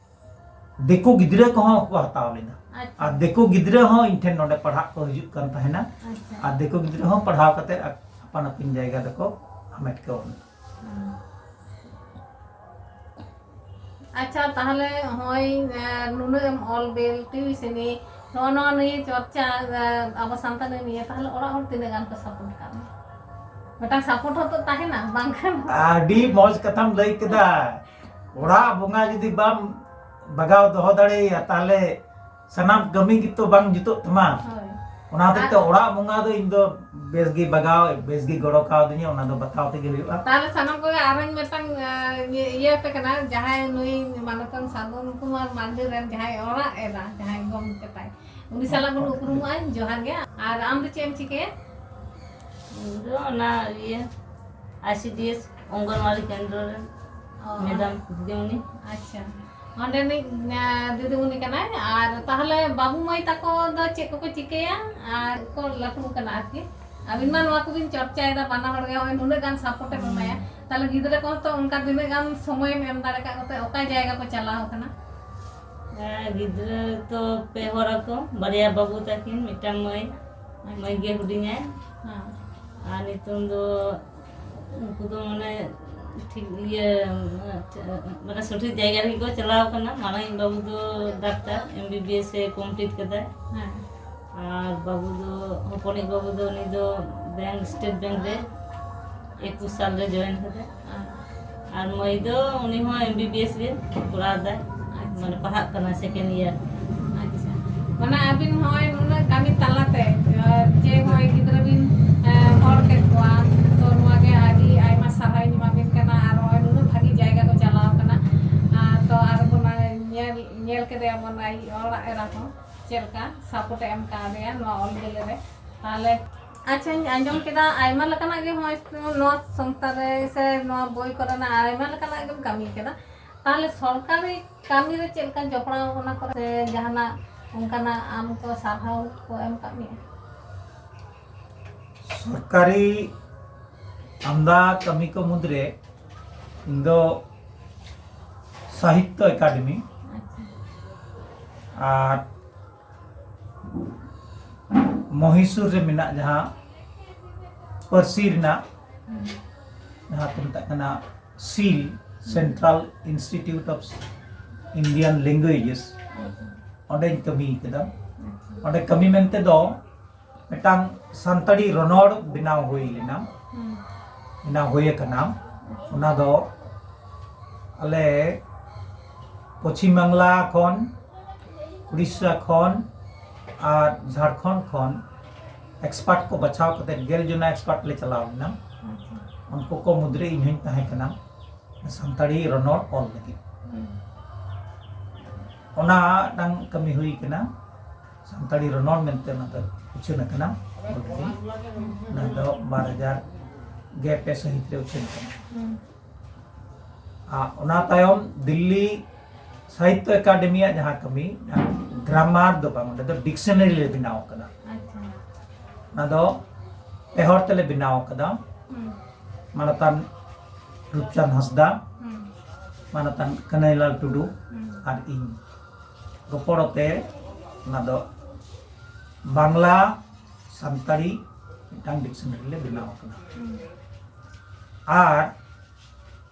ᱫᱤᱠᱩ ᱜᱤᱫᱽᱨᱟᱹ ᱠᱚᱦᱚᱸ ᱠᱚ ᱦᱟᱛᱟᱣ ᱞᱮᱫᱟ᱾ ᱟᱪᱪᱷᱟ᱾ ᱟᱨ ᱫᱤᱠᱩ ᱜᱤᱫᱽᱨᱟᱹ ᱦᱚᱸ ᱤᱧ ᱴᱷᱮᱱ ᱱᱚᱰᱮ ᱯᱟᱲᱦᱟᱜ ᱠᱚ ᱦᱤᱡᱩᱜ ᱠᱟᱱ ᱛᱟᱦᱮᱱᱟ᱾ ᱟᱪᱪᱷᱟ᱾ ᱟᱨ ᱫᱤᱠᱩ ᱜᱤᱫᱽᱨᱟᱹ ᱦᱚᱸ ᱯᱟᱲᱦᱟᱣ ᱠᱟᱛᱮ ᱟᱯᱟᱱ ᱟᱹᱯᱤᱱ ᱡᱟᱭᱜᱟ ᱫᱚᱠᱚ ᱦᱟᱢᱮᱴ ᱠᱟᱣᱱᱟ᱾ ᱦᱩᱸ᱾ ᱟᱪᱪᱷᱟ, ᱛᱟᱦᱞᱮ ᱦᱚᱸᱜᱼᱚᱭ, ᱮ, ᱱᱩᱱᱟᱹᱜ ᱮᱢ ᱚᱞ ᱵᱮᱞ, ᱴᱤᱭᱩᱥᱤᱱᱤ, ᱱᱚᱜᱼᱚ ᱱᱚᱣᱟ ᱱᱤᱭᱮ ᱪᱚᱨᱪᱟ, ᱟᱵᱚ ᱥᱟᱱᱛᱟᱲᱤ ᱱᱤᱭᱮ, ᱛᱟᱦᱞᱮ ᱚᱲᱟᱜ ᱦᱚᱲ ᱛᱤᱱᱟᱹᱜ ᱜᱟᱱ ᱠᱚ ᱥᱟᱯᱳᱨᱴ ᱠᱟᱜ ᱢᱮᱭᱟ? ᱢᱤᱫᱴᱟᱝ ᱥᱟᱯᱳᱨᱴ ᱦᱚᱸᱛᱚ ᱛᱟᱦᱮᱱᱟ, ᱵᱟᱝᱠᱷᱟᱱ᱾ ᱟᱹᱰᱤ ᱢᱚᱡᱽ ᱠᱟᱛᱷᱟᱢ ᱞᱟᱹᱭ ᱠᱮᱫᱟ᱾ ᱚᱲᱟᱜ ᱵᱚᱸᱜᱟ ᱡᱩᱫᱤ ᱵᱟᱢ ᱵᱟᱜᱟᱣ ᱫᱚᱦᱚ ᱫᱟᱲᱮᱭᱟᱭᱟ, ᱛᱟᱦᱞᱮ ᱥᱟᱱᱟᱢ ᱠᱟᱹᱢᱤ ᱜᱮᱛᱚ ᱵᱟᱝ ᱡᱩᱛᱩᱜ ᱛᱟᱢᱟ᱾ ᱦᱳᱭ᱾ ᱚᱱᱟ ᱦᱚᱛᱮᱡ ᱛᱮ ᱟᱨ ᱚᱲᱟᱜ ᱵᱚᱸᱜᱟ ᱫᱚ ᱤᱧ ᱫᱚ ᱵᱮᱥ ᱜᱮ ᱵᱟᱜᱟᱣ, ᱵᱮᱥ ᱜᱮ ᱜᱚᱲᱚ ᱠᱟᱣᱫᱤᱧᱟ, ᱚᱱᱟ ᱫᱚ ᱵᱟᱛᱟᱣ ᱛᱮᱜᱮ ᱦᱩᱭᱩᱜᱼᱟ᱾ ᱛᱟᱦᱞᱮ ᱥᱟᱱᱟᱢ ᱠᱚᱜᱮ ᱟᱨᱚᱧ ᱢᱤᱫᱴᱟᱝ, ᱟᱸ, ᱤᱭᱟᱹ, ᱤᱭᱟᱹ ᱟᱯᱮ ᱠᱟᱱᱟ, ᱡᱟᱦᱟᱸᱭ ᱱᱩᱭ ᱢᱟᱱᱚᱛᱟᱱ ᱥᱟᱫᱚᱱ ᱠᱩᱢᱟᱨ ᱢᱟᱱᱰᱤ ᱨᱮᱱ ᱡᱟᱦᱟᱸᱭ ᱚᱲᱟᱜ ᱮᱨᱟ, ᱡᱟᱦᱟᱸᱭ ᱜᱚᱢᱠᱮ ᱛᱟᱭ, ᱩᱱᱤ ᱥᱟᱞᱟᱜ ᱵᱚᱱ ᱩᱯᱨᱩᱢᱚᱜᱼᱟ᱾ ᱡᱚᱦᱟᱨ ᱜᱮ᱾ ᱟᱨ ᱟᱢ ᱫᱚ ᱪᱮᱫ ᱮᱢ ᱪᱤᱠᱟᱹᱭᱟ? ᱤᱧ ᱫᱚ ᱚᱱᱟ ᱤᱭᱟᱹ, ᱟᱭ ᱥᱤ ᱰᱤ ᱮᱥ ᱚᱝᱜᱚᱱᱣᱟᱲᱤ ᱠᱮᱱᱫᱨᱚ ᱨᱮ ᱚ, ᱢᱮᱰᱟᱢ ᱫᱤᱫᱤᱢᱩᱱᱤ᱾ ᱟᱪᱪᱷᱟ, ᱚᱸᱰᱮᱱᱤᱡ, ᱟ, ᱫᱤᱫᱤᱢᱩᱱᱤ ᱠᱟᱱᱟᱭ᱾ ᱟᱨ ᱛᱟᱦᱞᱮ ᱵᱟᱹᱵᱩ ᱢᱟᱹᱭ ᱛᱟᱠᱚ ᱫᱚ ᱪᱮᱫ ᱠᱚᱠᱚ ᱪᱤᱠᱟᱹᱭᱟ ᱟᱨ ᱠᱚ ᱞᱟᱹᱴᱩ ᱟᱠᱟᱱᱟ ᱟᱨᱠᱤ? ᱟᱹᱵᱤᱱ ᱢᱟ ᱱᱚᱣᱟ ᱠᱚᱵᱤᱱ ᱪᱚᱨᱪᱟᱭᱮᱫᱟ, ᱵᱟᱱᱟ ᱦᱚᱲ ᱜᱮ ᱱᱚᱜᱼᱚᱭ ᱱᱩᱱᱟᱹᱜ ᱜᱟᱱ ᱥᱟᱯᱳᱨᱴ ᱮᱢ ᱮᱢᱟᱭᱟ, ᱛᱟᱦᱞᱮ ᱜᱤᱫᱽᱨᱟᱹ ᱠᱚᱦᱚᱸ ᱛᱚ ᱚᱱᱠᱟ ᱛᱤᱱᱟᱹᱜ ᱜᱟᱱ ᱥᱚᱢᱚᱭᱮᱢ ᱮᱢ ᱫᱟᱲᱮ ᱠᱟᱜ ᱠᱚᱛᱮ ᱚᱠᱟ ᱡᱟᱭᱜᱟ ᱠᱚ ᱪᱟᱞᱟᱣ ᱟᱠᱟᱱᱟ? ᱦᱮᱸ, ᱜᱤᱫᱽᱨᱟᱹ ᱛᱚ ᱯᱮ ᱦᱚᱲ ᱟᱠᱚ, ᱵᱟᱨᱭᱟ ᱵᱟᱹᱵᱩ ᱛᱟᱹᱠᱤᱱ, ᱢᱤᱫᱴᱟᱝ ᱢᱟᱹᱭ, ᱟᱪᱪᱷᱟ᱾ ᱢᱟᱹᱭ ᱜᱮ ᱦᱩᱰᱤᱧᱟᱭ᱾ ᱦᱮᱸ᱾ ᱟᱨ ᱱᱤᱛᱚᱝ ᱫᱚ ᱩᱱᱠᱩ ᱫᱚ ᱢᱟᱱᱮ ᱴᱷᱤᱠ ᱤᱭᱟᱹ, ᱢᱟᱱᱮ ᱥᱚᱴᱷᱤᱠ ᱡᱟᱭᱜᱟ ᱨᱮᱜᱮ ᱠᱚ ᱪᱟᱞᱟᱣ ᱠᱟᱱᱟ᱾ ᱢᱟᱨᱟᱝᱤᱡ ᱵᱟᱹᱵᱩ ᱫᱚ doctor, M B B S ᱮ ᱠᱚᱢᱯᱞᱤᱴ ᱠᱟᱫᱟᱭ᱾ ᱦᱮᱸ᱾ ᱟᱨ ᱵᱟᱹᱵᱩ ᱫᱚ, ᱦᱚᱯᱚᱱᱤᱡ ᱵᱟᱹᱵᱩ ᱫᱚ ᱩᱱᱤ ᱫᱚ ᱵᱮᱝᱠ, ᱥᱴᱮᱴ ᱵᱮᱝᱠ ᱨᱮ ᱮᱠᱩᱥ ᱥᱟᱞ ᱨᱮ ᱡᱚᱭᱮᱱ ᱠᱟᱫᱟᱭ᱾ ᱦᱮᱸ᱾ ᱟᱨ ᱢᱟᱹᱭ ᱫᱚ ᱩᱱᱤ ᱦᱚᱸ ᱮᱢ ᱵᱤ ᱵᱤ ᱮᱥ ᱜᱮ ᱠᱚᱨᱟᱣ ᱫᱟᱭ, ᱟᱪᱪᱷᱟ᱾ ᱢᱟᱱᱮ ᱯᱟᱲᱦᱟᱜ ᱠᱟᱱᱟ ᱥᱮᱠᱮᱱᱰ ᱤᱭᱟᱨ᱾ ᱟᱪᱪᱷᱟ, ᱢᱟᱱᱮ ᱟᱹᱵᱤᱱ ᱱᱚᱜᱼᱚᱭ ᱱᱩᱱᱟᱹᱜ ᱠᱟᱹᱢᱤ ᱛᱟᱞᱟᱛᱮ, ᱟᱨ ᱡᱮ ᱱᱚᱜᱼᱚᱭ ᱜᱤᱫᱽᱨᱟᱹ ᱵᱤᱱ, ᱮ, ᱦᱚᱲ ᱠᱮᱫ ᱠᱚᱣᱟ, ᱛᱚ ᱱᱚᱣᱟ ᱜᱮ ᱟᱹᱰᱤ ᱟᱭᱢᱟ ᱥᱟᱨᱦᱟᱣ ᱤᱧ ᱮᱢᱟ ᱵᱤᱱ ᱠᱟᱱᱟ᱾ ᱟᱨ ᱱᱚᱜᱼᱚᱭ ᱱᱩᱱᱟᱹᱜ ᱵᱷᱟᱹᱜᱤ ᱡᱟᱭᱜᱟ ᱠᱚ ᱪᱟᱞᱟᱣ ᱠᱟᱱᱟ, ᱟᱨ ᱛᱚ ᱟᱨ ᱵᱚᱱ ᱧᱮᱞ, ᱧᱮᱞ ᱠᱮᱫᱮᱭᱟ ᱵᱚᱱ ᱟᱡ ᱚᱲᱟᱜ ᱮᱨᱟ ᱦᱚᱸ ᱪᱮᱫ ᱞᱮᱠᱟ ᱥᱟᱯᱳᱨᱴ ᱮ ᱮᱢ ᱠᱟᱣᱫᱮᱭᱟ ᱱᱚᱣᱟ ᱚᱞ ᱵᱤᱞᱤ ᱨᱮ᱾ ᱛᱟᱦᱞᱮ ᱟᱪᱪᱷᱟᱧ ᱟᱸᱡᱚᱢ ᱠᱮᱫᱟ ᱟᱭᱢᱟ ᱞᱮᱠᱟᱱᱟᱜ ᱜᱮ ᱱᱚᱜᱼᱚᱭ ᱱᱚᱣᱟ ᱥᱚᱝᱥᱛᱷᱟ ᱨᱮ ᱥᱮ ᱱᱚᱣᱟ ᱵᱳᱭ ᱠᱚᱨᱮᱱᱟᱜ ᱟᱭᱢᱟ ᱞᱮᱠᱟᱱᱟᱜ ᱜᱮᱢ ᱠᱟᱹᱢᱤ ᱠᱮᱫᱟ᱾ ᱛᱟᱦᱞᱮ ᱥᱚᱨᱠᱟᱨᱤ ᱠᱟᱹᱢᱤ ᱨᱮ ᱪᱮᱫ ᱞᱮᱠᱟᱢ ᱡᱚᱯᱲᱟᱣ ᱟᱠᱟᱱᱟ ᱠᱚ ᱥᱮ ᱡᱟᱦᱟᱱᱟᱜ ᱚᱱᱠᱟᱱᱟᱜ ᱟᱢ ᱠᱚ ᱥᱟᱨᱦᱟᱣ ᱠᱚ ᱮᱢ ᱠᱟᱜ ᱢᱮᱭᱟ? ᱥᱚᱨᱠᱟᱨᱤ ᱟᱢᱫᱟ ᱠᱟᱹᱢᱤ ᱠᱚ ᱢᱩᱫᱽᱨᱮ ᱤᱧ ᱫᱚ ᱥᱟᱦᱤᱛᱛᱚ ᱮᱠᱟᱰᱮᱢᱤ ᱟᱪᱪᱷᱟ᱾ ᱟᱨ ᱢᱚᱦᱤᱥᱩᱨ ᱨᱮ ᱢᱮᱱᱟᱜ ᱡᱟᱦᱟᱸ ᱯᱟᱹᱨᱥᱤ ᱨᱮᱱᱟᱜ ᱦᱩᱸ᱾ ᱡᱟᱦᱟᱸ ᱠᱚ ᱢᱮᱛᱟᱜ ᱠᱟᱱᱟ ᱥᱤᱞ, ᱦᱩᱸ᱾ Central Institute of Indian Languages, ᱟᱪᱪᱷᱟ᱾ ᱚᱸᱰᱮᱧ ᱠᱟᱹᱢᱤ ᱠᱮᱫᱟ᱾ ᱚᱸᱰᱮ ᱠᱟᱹᱢᱤ ᱢᱮᱱᱛᱮ ᱫᱚ ᱢᱤᱫᱴᱟᱝ ᱥᱟᱱᱛᱟᱲᱤ ᱨᱚᱱᱚᱲ ᱵᱮᱱᱟᱣ ᱦᱩᱭ ᱞᱮᱱᱟ, ᱵᱮᱱᱟᱣ ᱦᱩᱭ ᱟᱠᱟᱱᱟ᱾ ᱚᱱᱟ ᱫᱚ ᱟᱞᱮ ᱯᱚᱪᱷᱤᱢ ᱵᱟᱝᱞᱟ ᱠᱷᱚᱱ, ᱩᱲᱤᱥᱥᱟ ᱠᱷᱚᱱ ᱟᱨ ᱡᱷᱟᱲᱠᱷᱚᱸᱰ ᱠᱷᱚᱱ ᱮᱠᱥᱯᱟᱨᱴ ᱠᱚ ᱵᱟᱪᱷᱟᱣ ᱠᱟᱛᱮ ᱜᱮᱞ ᱡᱚᱱᱟ ᱮᱠᱥᱯᱟᱨᱴ ᱞᱮ ᱪᱟᱞᱟᱣ ᱞᱮᱱᱟ᱾ ᱩᱱᱠᱩ ᱠᱚ ᱢᱩᱫᱽᱨᱮ ᱤᱧ ᱦᱚᱧ ᱛᱟᱦᱮᱸ ᱠᱟᱱᱟ ᱥᱟᱱᱛᱟᱲᱤ ᱨᱚᱱᱚᱲ ᱚᱞ ᱞᱟᱹᱜᱤᱫ᱾ ᱚᱱᱟ ᱢᱤᱫᱴᱟᱝ ᱠᱟᱹᱢᱤ ᱦᱩᱭ ᱠᱟᱱᱟ, ᱥᱟᱱᱛᱟᱲᱤ ᱨᱚᱱᱚᱲ ᱢᱮᱱᱛᱮ ᱚᱱᱟ ᱫᱚ ᱩᱪᱷᱟᱹᱱ ᱟᱠᱟᱱᱟ already᱾ ᱚᱱᱟ ᱫᱚ ᱵᱟᱨ ᱦᱟᱡᱟᱨ ᱜᱮᱞ ᱯᱮ ᱥᱟᱹᱦᱤᱛ ᱨᱮ ᱩᱪᱷᱟᱹᱱ ᱟᱠᱟᱱᱟ᱾ ᱟᱨ ᱚᱱᱟ ᱛᱟᱭᱚᱢ ᱫᱤᱞᱞᱤ ᱥᱟᱦᱤᱛᱛᱚ ᱮᱠᱟᱰᱮᱢᱤᱭᱟᱜ ᱡᱟᱦᱟᱸ ᱠᱟᱹᱢᱤ, ᱜᱨᱟᱢᱟᱨ ᱫᱚ ᱵᱟᱝ, ᱚᱸᱰᱮ ᱫᱚ ᱰᱤᱠᱥᱚᱱᱟᱨᱤ ᱞᱮ ᱵᱮᱱᱟᱣ ᱟᱠᱟᱫᱟ᱾ ᱚᱱᱟ ᱫᱚ ᱯᱮ ᱦᱚᱲ ᱛᱮᱞᱮ ᱵᱮᱱᱟᱣ ᱟᱠᱟᱫᱟ᱾ ᱢᱟᱱᱚᱛᱟᱱ ᱨᱩᱯᱪᱟᱸᱫᱽ ᱦᱟᱸᱥᱫᱟ, ᱢᱟᱱᱚᱛᱟᱱ ᱠᱟᱹᱱᱟᱹᱭᱞᱟᱞ ᱴᱩᱰᱩ ᱟᱨ ᱤᱧ ᱨᱚᱯᱚᱲ ᱛᱮ ᱚᱱᱟ ᱫᱚ ᱵᱟᱝᱞᱟ ᱥᱟᱱᱛᱟᱲᱤ ᱢᱤᱫᱴᱟᱝ ᱰᱤᱠᱥᱚᱱᱟᱨᱤ ᱞᱮ ᱵᱮᱱᱟᱣ ᱟᱠᱟᱫᱟ᱾ ᱟᱨ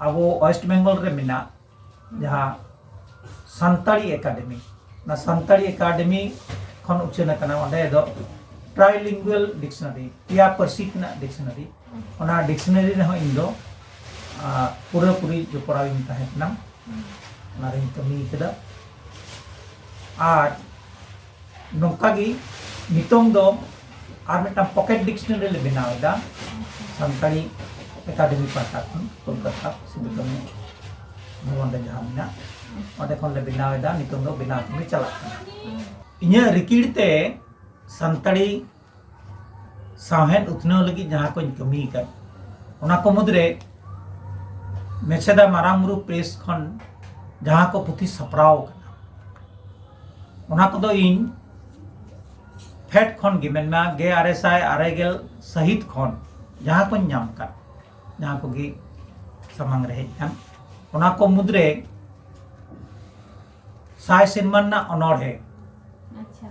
ᱟᱵᱚ ᱳᱭᱮᱥᱴ ᱵᱮᱝᱜᱚᱞ ᱨᱮ ᱢᱮᱱᱟᱜ ᱡᱟᱦᱟᱸ ᱥᱟᱱᱛᱟᱲᱤ ᱮᱠᱟᱰᱮᱢᱤ, ᱚᱱᱟ ᱥᱟᱱᱛᱟᱲᱤ ᱮᱠᱟᱰᱮᱢᱤ ᱠᱷᱚᱱ ᱩᱪᱷᱟᱹᱱ ᱟᱠᱟᱱᱟ᱾ ᱚᱸᱰᱮ ᱫᱚ ᱴᱨᱟᱭᱞᱤᱝᱜᱩᱭᱟᱞ ᱰᱤᱠᱥᱚᱱᱟᱨᱤ, ᱯᱮᱭᱟ ᱯᱟᱹᱨᱥᱤ ᱨᱮᱱᱟᱜ ᱰᱤᱠᱥᱚᱱᱟᱨᱤ, ᱚᱱᱟ ᱰᱤᱠᱥᱚᱱᱟᱨᱤ ᱨᱮᱦᱚᱸ ᱤᱧ ᱫᱚ ᱟᱨ ᱯᱩᱨᱟᱹᱯᱩᱨᱤ ᱡᱚᱯᱲᱟᱣ ᱤᱧ ᱛᱟᱦᱮᱸ ᱠᱟᱱᱟ᱾ ᱚᱱᱟᱨᱤᱧ ᱠᱟᱹᱢᱤ ᱠᱮᱫᱟ᱾ ᱟᱨ ᱱᱚᱝᱠᱟ ᱜᱮ ᱱᱤᱛᱚᱝ ᱫᱚ ᱟᱨ ᱢᱤᱫᱴᱟᱝ ᱯᱚᱠᱮᱴ ᱰᱤᱠᱥᱚᱱᱟᱨᱤ ᱞᱮ ᱵᱮᱱᱟᱣ ᱮᱫᱟ ᱥᱟᱱᱛᱟᱲᱤ ᱮᱠᱟᱰᱮᱢᱤ ᱯᱟᱦᱴᱟ ᱠᱷᱚᱱ, ᱠᱳᱞᱠᱟᱛᱟ ᱥᱤᱫᱩ ᱠᱟᱹᱱᱦᱩ ᱵᱷᱚᱵᱚᱱ ᱨᱮ ᱡᱟᱦᱟᱸ ᱢᱮᱱᱟᱜ, ᱚᱸᱰᱮ ᱠᱷᱚᱱ ᱞᱮ ᱵᱮᱱᱟᱣ ᱮᱫᱟ᱾ ᱱᱤᱛᱚᱝ ᱫᱚ ᱵᱮᱱᱟᱣ ᱠᱟᱹᱢᱤ ᱪᱟᱞᱟᱜ ᱠᱟᱱᱟ᱾ ᱤᱧᱟᱹᱜ ᱨᱤᱠᱤᱲ ᱛᱮ ᱥᱟᱱᱛᱟᱲᱤ ᱥᱟᱶᱦᱮᱫ ᱩᱛᱱᱟᱹᱣ ᱞᱟᱹᱜᱤᱫ ᱡᱟᱦᱟᱸ ᱠᱚᱧ ᱠᱟᱹᱢᱤ ᱟᱠᱟᱫ, ᱚᱱᱟ ᱠᱚ ᱢᱩᱫᱽᱨᱮ ᱢᱮᱪᱮᱫᱟ ᱢᱟᱨᱟᱝ ᱵᱩᱨᱩ ᱯᱨᱮᱥ ᱠᱷᱚᱱ ᱡᱟᱦᱟᱸ ᱠᱚ ᱯᱩᱛᱷᱤ ᱥᱟᱯᱲᱟᱣ ᱟᱠᱟᱱᱟ, ᱚᱱᱟ ᱠᱚᱫᱚ ᱤᱧ ᱯᱷᱮᱰ ᱠᱷᱚᱱ ᱜᱮ, ᱢᱮᱱᱟ ᱜᱮᱞ ᱟᱨᱮ ᱥᱟᱭ ᱟᱨᱮ ᱜᱮᱞ ᱥᱟᱹᱦᱤᱛ ᱠᱷᱚᱱ ᱡᱟᱦᱟᱸ ᱠᱚᱧ ᱧᱟᱢ ᱟᱠᱟᱫ, ᱡᱟᱦᱟᱸ ᱠᱚᱜᱮ ᱥᱟᱢᱟᱝ ᱨᱮ ᱦᱮᱡ ᱟᱠᱟᱱ, ᱚᱱᱟ ᱠᱚ ᱢᱩᱫᱽᱨᱮ ᱥᱟᱭ ᱥᱮᱨᱢᱟ ᱨᱮᱱᱟᱜ ᱚᱱᱚᱬᱦᱮ, ᱟᱪᱪᱷᱟ᱾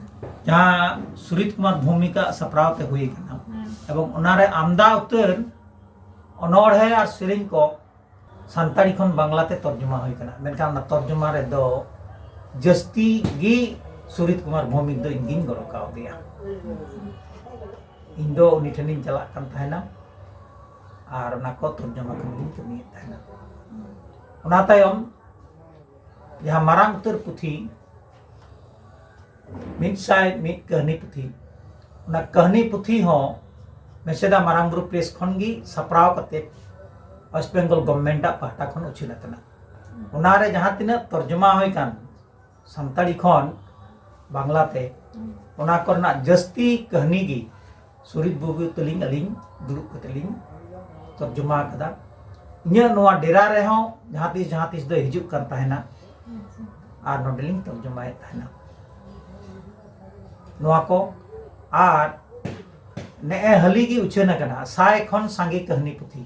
ᱡᱟᱦᱟᱸ ᱥᱩᱨᱤᱛ ᱠᱩᱢᱟᱨ ᱵᱷᱳᱣᱢᱤᱠᱟᱜ ᱥᱟᱯᱲᱟᱣ ᱛᱮ ᱦᱩᱭ ᱟᱠᱟᱱᱟ, ᱦᱮᱸ᱾ ᱮᱵᱚᱝ ᱚᱱᱟᱨᱮ ᱟᱢᱫᱟ ᱩᱛᱟᱹᱨ ᱚᱱᱚᱬᱦᱮ ᱟᱨ ᱥᱮᱨᱮᱧ ᱠᱚ ᱥᱟᱱᱛᱟᱲᱤ ᱠᱷᱚᱱ ᱵᱟᱝᱞᱟ ᱛᱮ ᱛᱚᱨᱡᱚᱢᱟ ᱦᱩᱭ ᱟᱠᱟᱱᱟ᱾ ᱢᱮᱱᱠᱷᱟᱱ ᱚᱱᱟ ᱛᱚᱨᱡᱚᱢᱟ ᱨᱮᱫᱚ ᱡᱟᱹᱥᱛᱤ ᱜᱮ ᱥᱩᱨᱤᱛ ᱠᱩᱢᱟᱨ ᱵᱷᱳᱣᱢᱤᱠ ᱫᱚ ᱤᱧ ᱜᱤᱧ ᱜᱚᱲᱚ ᱠᱟᱣᱫᱮᱭᱟ᱾ ᱤᱧ ᱫᱚ ᱩᱱᱤ ᱴᱷᱮᱱᱤᱧ ᱪᱟᱞᱟᱜ ᱠᱟᱱ ᱛᱟᱦᱮᱱᱟ ᱟᱨ ᱚᱱᱟ ᱠᱚ ᱛᱚᱨᱡᱚᱢᱟ ᱠᱟᱹᱢᱤ ᱞᱤᱧ ᱠᱟᱹᱢᱤᱭᱮᱫ ᱛᱟᱦᱮᱱᱟ᱾ ᱚᱱᱟ ᱛᱟᱭᱚᱢ ᱡᱟᱦᱟᱸ ᱢᱟᱨᱟᱝ ᱩᱛᱟᱹᱨ ᱯᱩᱛᱷᱤ, ᱢᱤᱫ ᱥᱟᱭ ᱢᱤᱫ ᱠᱟᱹᱦᱱᱤ ᱯᱩᱛᱷᱤ, ᱚᱱᱟ ᱠᱟᱹᱦᱱᱤ ᱯᱩᱛᱷᱤ ᱦᱚᱸ ᱢᱮᱥᱮᱫᱟ ᱢᱟᱨᱟᱝ ᱵᱩᱨᱩ ᱯᱨᱮᱥ ᱠᱷᱚᱱ ᱜᱮ ᱥᱟᱯᱲᱟᱣ ᱠᱟᱛᱮ ᱳᱭᱮᱥᱴ ᱵᱮᱝᱜᱚᱞ ᱜᱚᱵᱷᱢᱮᱱᱴ ᱟᱜ ᱯᱟᱦᱴᱟ ᱠᱷᱚᱱ ᱩᱪᱷᱟᱹᱱ ᱟᱠᱟᱱᱟ᱾ ᱚᱱᱟ ᱨᱮ ᱡᱟᱦᱟᱸ ᱛᱤᱱᱟᱹᱜ ᱛᱚᱨᱡᱚᱢᱟ ᱦᱩᱭ ᱠᱟᱱ ᱥᱟᱱᱛᱟᱲᱤ ᱠᱷᱚᱱ ᱵᱟᱝᱞᱟ ᱛᱮ, ᱚᱱᱟ ᱠᱚᱨᱮᱱᱟᱜ ᱡᱟᱹᱥᱛᱤ ᱠᱟᱹᱦᱱᱤ ᱜᱮ ᱥᱩᱨᱤᱛ ᱵᱟᱹᱵᱩ ᱛᱟᱹᱞᱤᱧ ᱟᱹᱞᱤᱧ ᱫᱩᱲᱩᱵ ᱠᱟᱛᱮ ᱞᱤᱧ ᱛᱚᱨᱡᱚᱢᱟ ᱟᱠᱟᱫᱟ᱾ ᱤᱧᱟᱹᱜ ᱱᱚᱣᱟ ᱰᱮᱨᱟ ᱨᱮᱦᱚᱸ ᱡᱟᱦᱟᱸ ᱛᱤᱥ ᱡᱟᱦᱟᱸ ᱛᱤᱥ ᱫᱚᱭ ᱦᱤᱡᱩᱜ ᱠᱟᱱ ᱛᱟᱦᱮᱱᱟ ᱟᱨ ᱱᱚᱰᱮ ᱞᱤᱧ ᱛᱚᱨᱡᱚᱢᱟᱭᱮᱫ ᱛᱟᱦᱮᱱᱟ ᱱᱚᱣᱟ ᱠᱚ᱾ ᱟᱨ ᱱᱮᱜᱼᱮ ᱦᱟᱹᱞᱤ ᱜᱮ ᱩᱪᱷᱟᱹᱱ ᱟᱠᱟᱱᱟ ᱥᱟᱭ ᱠᱷᱚᱱ ᱥᱟᱸᱜᱮ ᱠᱟᱹᱦᱱᱤ ᱯᱩᱛᱷᱤ,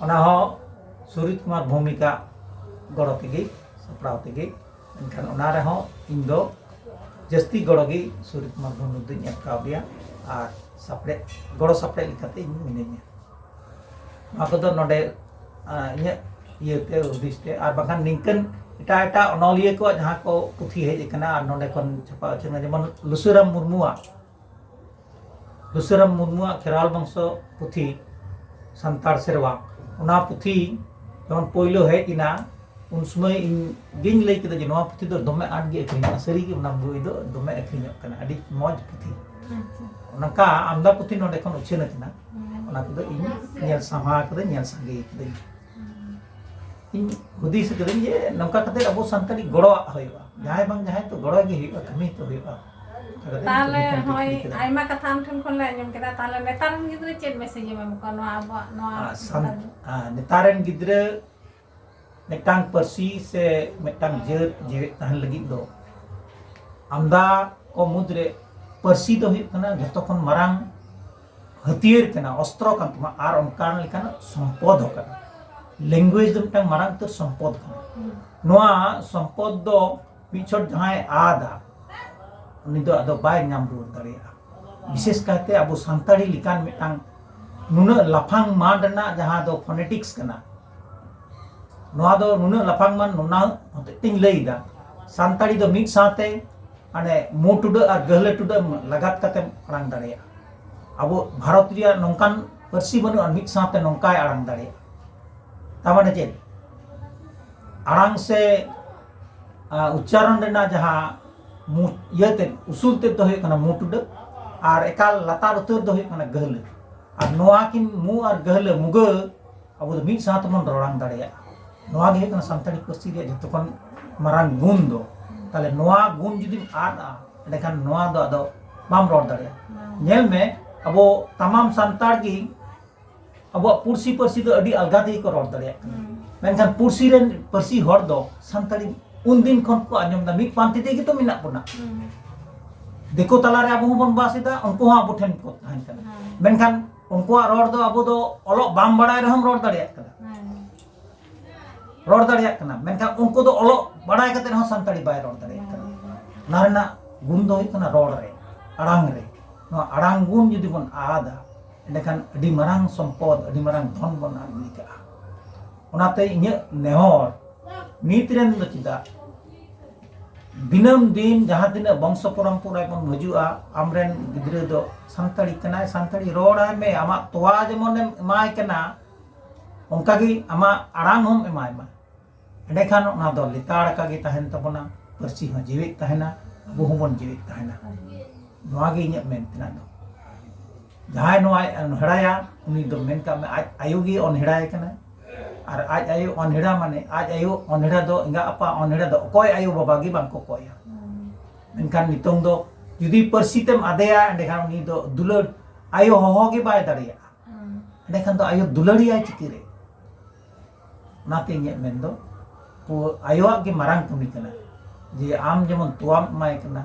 ᱚᱱᱟ ᱦᱚᱸ ᱥᱩᱨᱤᱛ ᱠᱩᱢᱟᱨ ᱵᱷᱳᱣᱢᱤᱠᱟᱜ ᱜᱚᱲᱚ ᱛᱮᱜᱮ, ᱥᱟᱯᱲᱟᱣ ᱛᱮᱜᱮ᱾ ᱮᱱᱠᱷᱟᱱ ᱚᱱᱟ ᱨᱮᱦᱚᱸ ᱤᱧ ᱫᱚ ᱡᱟᱹᱥᱛᱤ ᱜᱚᱲᱚ ᱜᱮ ᱥᱩᱨᱤᱛ ᱠᱩᱢᱟᱨ ᱵᱷᱳᱣᱢᱤᱠ ᱫᱚᱧ ᱮᱢ ᱠᱟᱣᱫᱮᱭᱟ ᱟᱨ ᱥᱟᱯᱲᱮᱫ, ᱜᱚᱲᱚ ᱥᱟᱯᱲᱮᱫ ᱞᱮᱠᱟᱛᱮ ᱤᱧ ᱢᱤᱱᱟᱹᱧᱟ᱾ ᱱᱚᱣᱟ ᱠᱚᱫᱚ ᱱᱚᱰᱮ, ᱟ, ᱤᱧᱟᱹᱜ ᱤᱭᱟᱹᱛᱮ, ᱦᱩᱫᱤᱥ ᱛᱮ, ᱟᱨ ᱵᱟᱝᱠᱷᱟᱱ ᱱᱤᱝᱠᱟᱹᱱ ᱮᱴᱟᱜ ᱮᱴᱟᱜ ᱚᱱᱚᱞᱤᱭᱟᱹ ᱠᱚᱣᱟᱜ ᱡᱟᱦᱟᱸ ᱠᱚ ᱯᱩᱛᱷᱤ ᱦᱮᱡ ᱟᱠᱟᱱᱟ ᱟᱨ ᱱᱚᱰᱮ ᱠᱷᱚᱱ ᱪᱷᱟᱯᱟ ᱩᱪᱷᱟᱹᱱᱟ, ᱡᱮᱢᱚᱱ ᱞᱩᱥᱩᱨᱟᱢ ᱢᱩᱨᱢᱩᱣᱟᱜ, ᱞᱩᱥᱩᱨᱟᱢ ᱢᱩᱨᱢᱩᱣᱟᱜ ᱠᱷᱮᱨᱣᱟᱞ ᱵᱚᱝᱥᱚ ᱯᱩᱛᱷᱤ, ᱥᱟᱱᱛᱟᱲ ᱥᱮᱨᱣᱟ, ᱚᱱᱟ ᱯᱩᱛᱷᱤ ᱡᱚᱠᱷᱚᱱ ᱯᱳᱭᱞᱳ ᱦᱮᱡ ᱮᱱᱟ, ᱩᱱ ᱥᱚᱢᱚᱭ ᱤᱧ ᱜᱤᱧ ᱞᱟᱹᱭ ᱠᱮᱫᱟ ᱡᱮ ᱱᱚᱣᱟ ᱯᱩᱛᱷᱤ ᱫᱚ ᱫᱚᱢᱮ ᱟᱸᱴ ᱜᱮ ᱟᱹᱠᱷᱨᱤᱧᱚᱜᱼᱟ᱾ ᱥᱟᱹᱨᱤᱜᱮ ᱚᱱᱟ ᱵᱳᱭ ᱫᱚ ᱫᱚᱢᱮ ᱟᱹᱠᱷᱨᱤᱧᱚᱜ ᱠᱟᱱᱟ, ᱟᱹᱰᱤ ᱢᱚᱡᱽ ᱯᱩᱛᱷᱤ᱾ ᱟᱪᱪᱷᱟ᱾ ᱚᱱᱠᱟ ᱟᱢᱫᱟ ᱯᱩᱛᱷᱤ ᱱᱚᱰᱮ ᱠᱷᱚᱱ ᱩᱪᱷᱟᱹᱱ ᱟᱠᱟᱱᱟ, ᱦᱩᱸ᱾ ᱚᱱᱟ ᱠᱚᱫᱚ ᱤᱧ ᱧᱮᱞ ᱥᱟᱢᱦᱟᱣ ᱠᱟᱹᱫᱟᱹᱧ, ᱧᱮᱞ ᱥᱟᱸᱜᱮ ᱠᱟᱹᱫᱟᱹᱧ᱾ ᱦᱩᱸ᱾ ᱤᱧ ᱦᱩᱫᱤᱥ ᱠᱟᱹᱫᱟᱹᱧ ᱡᱮ ᱱᱚᱝᱠᱟ ᱠᱟᱛᱮ ᱟᱵᱚ ᱥᱟᱱᱛᱟᱲᱤ ᱜᱚᱲᱚᱣᱟᱜ ᱦᱩᱭᱩᱜᱼᱟ, ᱡᱟᱦᱟᱸᱭ ᱵᱟᱝ ᱡᱟᱦᱟᱸᱭ ᱛᱚ ᱜᱚᱲᱚ ᱜᱮ ᱦᱩᱭᱩᱜᱼᱼᱟ, ᱠᱟᱹᱢᱤ ᱛᱚ ᱦᱩᱭᱩᱜᱼᱟ᱾ ᱚᱱᱠᱟ ᱠᱟᱛᱮ ᱛᱟᱦᱞᱮ ᱤᱧ ᱠᱟᱹᱢᱤ ᱦᱚᱸᱜᱼᱚᱭ ᱠᱟᱹᱢᱤ ᱠᱮᱫᱟ᱾ ᱟᱭᱢᱟ ᱠᱟᱛᱷᱟ ᱟᱢ ᱴᱷᱮᱱ ᱠᱷᱚᱱ ᱞᱮ ᱟᱸᱡᱚᱢ ᱠᱮᱫᱟ, ᱛᱟᱦᱞᱮ ᱱᱮᱛᱟᱨ ᱨᱮᱱ ᱜᱤᱫᱽᱨᱟᱹ ᱪᱮᱫ message ᱮᱢ ᱮᱢ ᱠᱚᱣᱟ ᱱᱚᱣᱟ ᱟᱵᱚᱣᱟᱜ ᱱᱚᱣᱟ ᱟᱨ ᱥᱟᱱ-, ᱟᱨ ᱱᱮᱛᱟᱨ ᱨᱮᱱ ᱜᱤᱫᱽᱨᱟᱹ ᱢᱤᱫᱴᱟᱝ ᱯᱟᱹᱨᱥᱤ ᱥᱮ ᱢᱤᱫᱴᱟᱝ ᱡᱟᱹᱛ ᱡᱮᱣᱮᱫ ᱛᱟᱦᱮᱱ ᱞᱟᱹᱜᱤᱫ ᱫᱚ ᱟᱢᱫᱟ ᱠᱚ ᱢᱩᱫᱽᱨᱮ ᱯᱟᱹᱨᱥᱤ ᱫᱚ ᱦᱩᱭᱩᱜ ᱠᱟᱱᱟ ᱡᱷᱚᱛᱚ ᱠᱷᱚᱱ ᱢᱟᱨᱟᱝ ᱦᱟᱹᱛᱭᱟᱹᱨ ᱠᱟᱱᱟ, ᱚᱥᱛᱨᱚ ᱠᱟᱱ ᱛᱟᱢᱟ, ᱟᱨ ᱚᱱᱠᱟᱱ ᱞᱮᱠᱟᱱᱟᱜ ᱥᱚᱢᱯᱚᱫ ᱦᱚᱸ ᱠᱟᱱᱟ᱾ Language ᱫᱚ ᱢᱤᱫᱴᱟᱝ ᱢᱟᱨᱟᱝ ᱩᱛᱟᱹᱨ ᱥᱚᱢᱯᱚᱫ ᱠᱟᱱᱟ᱾ ᱱᱚᱣᱟ ᱥᱚᱢᱯᱚᱫ ᱫᱚ ᱢᱤᱫ ᱪᱷᱚᱴ ᱡᱟᱦᱟᱸᱭ ᱟᱫᱟ, ᱩᱱᱤ ᱫᱚ ᱟᱫᱚ ᱵᱟᱭ ᱧᱟᱢ ᱨᱩᱣᱟᱹᱲ ᱫᱟᱲᱮᱭᱟᱜᱼᱟ᱾ ᱵᱤᱥᱮᱥ ᱠᱟᱭᱛᱮ ᱟᱵᱚ ᱥᱟᱱᱛᱟᱲᱤ ᱞᱮᱠᱟᱱ ᱢᱤᱫᱴᱟᱝ ᱱᱩᱱᱟᱹᱜ ᱞᱟᱯᱷᱟᱝ ᱢᱟᱱ ᱨᱮᱱᱟᱜ ᱡᱟᱦᱟᱸ ᱫᱚ phonetics ᱠᱟᱱᱟ, ᱱᱚᱣᱟ ᱫᱚ ᱱᱩᱱᱟᱹᱜ ᱞᱟᱯᱷᱟᱝ ᱢᱟᱱ ᱱᱚᱣᱟ ᱦᱚᱛᱮᱡ ᱛᱮᱧ ᱞᱟᱹᱭ ᱮᱫᱟ ᱥᱟᱱᱛᱟᱲᱤ ᱫᱚ ᱢᱤᱫ ᱥᱟᱶᱛᱮ ᱢᱟᱱᱮ ᱢᱩ ᱴᱩᱰᱟᱹᱜ ᱟᱨ ᱜᱟᱹᱦᱞᱟᱹ ᱴᱩᱰᱟᱹᱜ ᱮᱢ ᱞᱟᱜᱟᱛ ᱠᱟᱛᱮᱢ ᱟᱲᱟᱝ ᱫᱟᱲᱮᱭᱟᱜᱼᱟ᱾ ᱟᱵᱚ ᱵᱷᱟᱨᱚᱛ ᱨᱮᱭᱟᱜ ᱱᱚᱝᱠᱟᱱ ᱯᱟᱹᱨᱥᱤ ᱵᱟᱹᱱᱩᱜᱼᱟ ᱢᱤᱫ ᱥᱟᱶᱛᱮ ᱱᱚᱝᱠᱟᱭ ᱟᱲᱟᱝ ᱫᱟᱲᱮᱭᱟᱜᱼᱟ᱾ ᱛᱟᱨ ᱢᱟᱱᱮ ᱪᱮᱫ? ᱟᱲᱟᱝ ᱥᱮ, ᱟ, ᱩᱪᱪᱟᱨᱚᱱ ᱨᱮᱱᱟᱜ ᱡᱟᱦᱟᱸ ᱢᱩ-, ᱤᱭᱟᱹ ᱛᱮᱫ, ᱩᱥᱩᱞ ᱛᱮᱫ ᱫᱚ ᱦᱩᱭᱩᱜ ᱠᱟᱱᱟ ᱢᱩ ᱴᱩᱰᱟᱹᱜ, ᱟᱨ ᱮᱠᱟᱞ ᱞᱟᱛᱟᱨ ᱩᱛᱟᱹᱨ ᱫᱚ ᱦᱩᱭᱩᱜ ᱠᱟᱱᱟ ᱜᱟᱹᱦᱞᱟᱹ᱾ ᱟᱨ ᱱᱚᱣᱟ ᱠᱤᱱ ᱢᱩ ᱟᱨ ᱜᱟᱹᱦᱞᱟᱹ, ᱢᱩᱜᱟᱹ, ᱟᱵᱚ ᱫᱚ ᱢᱤᱫ ᱥᱟᱶ ᱛᱮᱵᱚᱱ ᱨᱚᱲᱟᱝ ᱫᱟᱲᱮᱭᱟᱜᱼᱟ᱾ ᱱᱚᱣᱟ ᱜᱮ ᱦᱩᱭᱩᱜ ᱠᱟᱱᱟ ᱥᱟᱱᱛᱟᱲᱤ ᱯᱟᱹᱨᱥᱤ ᱨᱮᱭᱟᱜ ᱡᱷᱚᱛᱚ ᱠᱷᱚᱱ ᱢᱟᱨᱟᱝ ᱜᱩᱱ ᱫᱚ᱾ ᱛᱟᱦᱞᱮ ᱱᱚᱣᱟ ᱜᱩᱱ ᱡᱩᱫᱤᱢ ᱟᱫᱼᱟ, ᱮᱸᱰᱮᱠᱷᱟᱱ ᱱᱚᱣᱟ ᱫᱚ ᱟᱫᱚ ᱵᱟᱢ ᱨᱚᱲ ᱫᱟᱲᱮᱭᱟᱜᱼᱟ᱾ ᱵᱟᱝ᱾ ᱧᱮᱞ ᱢᱮ, ᱟᱵᱚ ᱛᱟᱢᱟᱢ ᱥᱟᱱᱛᱟᱲ ᱜᱮ ᱟᱵᱚᱣᱟᱜ ᱯᱩᱨᱥᱤ ᱯᱟᱹᱨᱥᱤ ᱫᱚ ᱟᱹᱰᱤ ᱟᱞᱜᱟ ᱛᱮᱜᱮ ᱠᱚ ᱨᱚᱲ ᱫᱟᱲᱮᱭᱟᱜ ᱠᱟᱱᱟ᱾ ᱦᱩᱸ᱾ ᱢᱮᱱᱠᱷᱟᱱ ᱯᱩᱨᱥᱤ ᱨᱮᱱ, ᱯᱟᱹᱨᱥᱤ ᱦᱚᱲ ᱫᱚ ᱥᱟᱱᱛᱟᱲᱤ ᱩᱱᱫᱤᱱ ᱠᱷᱚᱱ ᱠᱚ ᱟᱸᱡᱚᱢ ᱮᱫᱟ, ᱢᱤᱫ ᱯᱟᱱᱛᱮ ᱛᱮᱜᱮ ᱛᱚ ᱢᱮᱱᱟᱜ ᱵᱚᱱᱟ᱾ ᱦᱩᱸ᱾ ᱫᱤᱠᱩ ᱛᱟᱞᱟᱨᱮ ᱟᱵᱚ ᱦᱚᱸᱵᱚᱱ ᱵᱟᱥ ᱮᱫᱟ, ᱩᱱᱠᱩ ᱦᱚᱸ ᱟᱵᱚ ᱴᱷᱮᱱ ᱠᱚ ᱛᱟᱦᱮᱱ ᱠᱟᱱᱟ᱾ ᱦᱩᱸ᱾ ᱢᱮᱱᱠᱷᱟᱱ ᱩᱱᱠᱩᱣᱟᱜ ᱨᱚᱲ ᱫᱚ ᱟᱵᱚ ᱫᱚ ᱚᱞᱚᱜ ᱵᱟᱢ ᱵᱟᱲᱟᱭ ᱨᱮᱦᱚᱸᱢ ᱨᱚᱲ ᱫᱟᱲᱮᱭᱟᱜ ᱠᱟᱱᱟ᱾ ᱦᱩᱸ᱾ ᱨᱚᱲ ᱫᱟᱲᱮᱭᱟᱜ ᱠᱟᱱᱟ, ᱢᱮᱱᱠᱷᱟᱱ ᱩᱱᱠᱩ ᱫᱚ ᱚᱞᱚᱜ ᱵᱟᱲᱟᱭ ᱠᱟᱛᱮ ᱨᱮᱦᱚᱸ ᱥᱟᱱᱛᱟᱲᱤ ᱵᱟᱭ ᱨᱚᱲ ᱫᱟᱲᱮᱭᱟᱜ ᱠᱟᱱᱟ᱾ ᱦᱩᱸ᱾ ᱚᱱᱟ ᱨᱮᱱᱟᱜ ᱜᱩᱱ ᱫᱚ ᱦᱩᱭᱩᱜ ᱠᱟᱱᱟ ᱨᱚᱲ ᱨᱮ, ᱟᱲᱟᱝ ᱨᱮ᱾ ᱱᱚᱣᱟ ᱟᱲᱟᱝ ᱜᱩᱱ ᱡᱩᱫᱤ ᱵᱚᱱ ᱟᱫᱟ, ᱮᱸᱰᱮᱠᱷᱟᱱ ᱟᱹᱰᱤ ᱢᱟᱨᱟᱝ ᱥᱚᱢᱯᱚᱫ, ᱟᱹᱰᱤ ᱢᱟᱨᱟᱝ ᱫᱷᱚᱱ ᱵᱚᱱ ᱟᱫ ᱜᱤᱰᱤ ᱠᱟᱜᱼᱟ᱾ ᱚᱱᱟᱛᱮ ᱤᱧᱟᱹᱜ ᱱᱮᱦᱚᱨ, ᱱᱤᱛ ᱨᱮᱱ ᱫᱚ ᱪᱮᱫᱟᱜ, ᱫᱤᱱᱟᱹᱢ ᱫᱤᱱ ᱡᱟᱦᱟᱸ ᱛᱤᱱᱟᱹᱜ ᱵᱚᱝᱥᱚ ᱯᱚᱨᱚᱢᱯᱚᱨᱟ ᱵᱚᱱ ᱦᱤᱡᱩᱜᱼᱟ, ᱟᱢᱨᱮᱱ ᱜᱤᱫᱽᱨᱟᱹ ᱫᱚ ᱥᱟᱱᱛᱟᱲᱤ ᱠᱟᱱᱟᱭ, ᱥᱟᱱᱛᱟᱲᱤ ᱨᱚᱲᱟᱭ ᱢᱮ, ᱟᱢᱟᱜ ᱛᱚᱣᱟ ᱡᱮᱢᱚᱱᱮᱢ ᱮᱢᱟᱭ ᱠᱟᱱᱟ, ᱚᱱᱠᱟᱜᱮ ᱟᱢᱟᱜ ᱟᱲᱟᱝ ᱦᱚᱸᱢ ᱮᱢᱟᱭ ᱢᱟ᱾ ᱮᱸᱰᱮᱠᱷᱟᱱ ᱚᱱᱟ ᱫᱚ ᱞᱮᱛᱟᱲ ᱟᱠᱟ ᱜᱮ ᱛᱟᱦᱮᱱ ᱛᱟᱵᱚᱱᱟ, ᱯᱟᱹᱨᱥᱤ ᱦᱚᱸ ᱡᱤᱣᱮᱫ ᱛᱟᱦᱮᱱᱟ, ᱟᱵᱚ ᱦᱚᱸᱵᱚᱱ ᱡᱤᱣᱮᱫ ᱛᱟᱦᱮᱱᱟ᱾ ᱱᱚᱣᱟ ᱜᱮ ᱤᱧᱟᱹᱜ ᱢᱮᱱ ᱛᱮᱱᱟᱜ ᱫᱚ᱾ ᱡᱟᱦᱟᱸᱭ ᱱᱚᱣᱟᱭ ᱚᱱᱦᱮᱲᱟᱭᱟ, ᱩᱱᱤ ᱫᱚ ᱢᱮᱱ ᱠᱟᱜ ᱢᱮ ᱟᱡ ᱟᱭᱳ ᱜᱮ ᱚᱱᱦᱮᱲᱟᱭ ᱠᱟᱱᱟᱭ᱾ ᱟᱨ ᱟᱡ ᱟᱭᱳ ᱚᱱᱦᱮᱲᱟ ᱢᱟᱱᱮ ᱟᱡ ᱟᱭᱳ ᱚᱱᱦᱮᱲᱟ ᱫᱚ ᱮᱸᱜᱟ ᱟᱯᱟ ᱚᱱᱦᱮᱲᱟ ᱫᱚ ᱚᱠᱚᱭ ᱟᱭᱳ ᱵᱟᱵᱟ ᱜᱮ ᱵᱟᱝ ᱠᱚ ᱠᱚᱭᱟ᱾ ᱢᱮᱱᱠᱷᱟᱱ ᱱᱤᱛᱚᱝ ᱫᱚ ᱡᱩᱫᱤ ᱯᱟᱹᱨᱥᱤ ᱛᱮᱢ ᱟᱫᱮᱭᱟ, ᱮᱸᱰᱮᱠᱷᱟᱱ ᱩᱱᱤ ᱫᱚ ᱫᱩᱞᱟᱹᱲ ᱟᱭᱳ ᱦᱚᱦᱚ ᱜᱮ ᱵᱟᱭ ᱫᱟᱲᱮᱭᱟᱜᱼᱟ᱾ ᱦᱩᱸ᱾ ᱮᱸᱰᱮᱠᱷᱟᱱ ᱫᱚ ᱟᱭᱳ ᱫᱩᱞᱟᱹᱲᱤᱭᱟᱭ ᱪᱤᱠᱟᱹᱨᱮ? ᱚᱱᱟᱛᱮ ᱤᱧᱟᱹᱜ ᱢᱮᱱ ᱫᱚ, ᱯᱩ-, ᱟᱭᱳᱣᱟᱜ ᱜᱮ ᱢᱟᱨᱟᱝ ᱠᱟᱹᱢᱤ ᱠᱟᱱᱟ ᱡᱮ ᱟᱢ ᱡᱮᱢᱚᱱ ᱛᱚᱣᱟᱢ ᱮᱢᱟᱭ ᱠᱟᱱᱟ,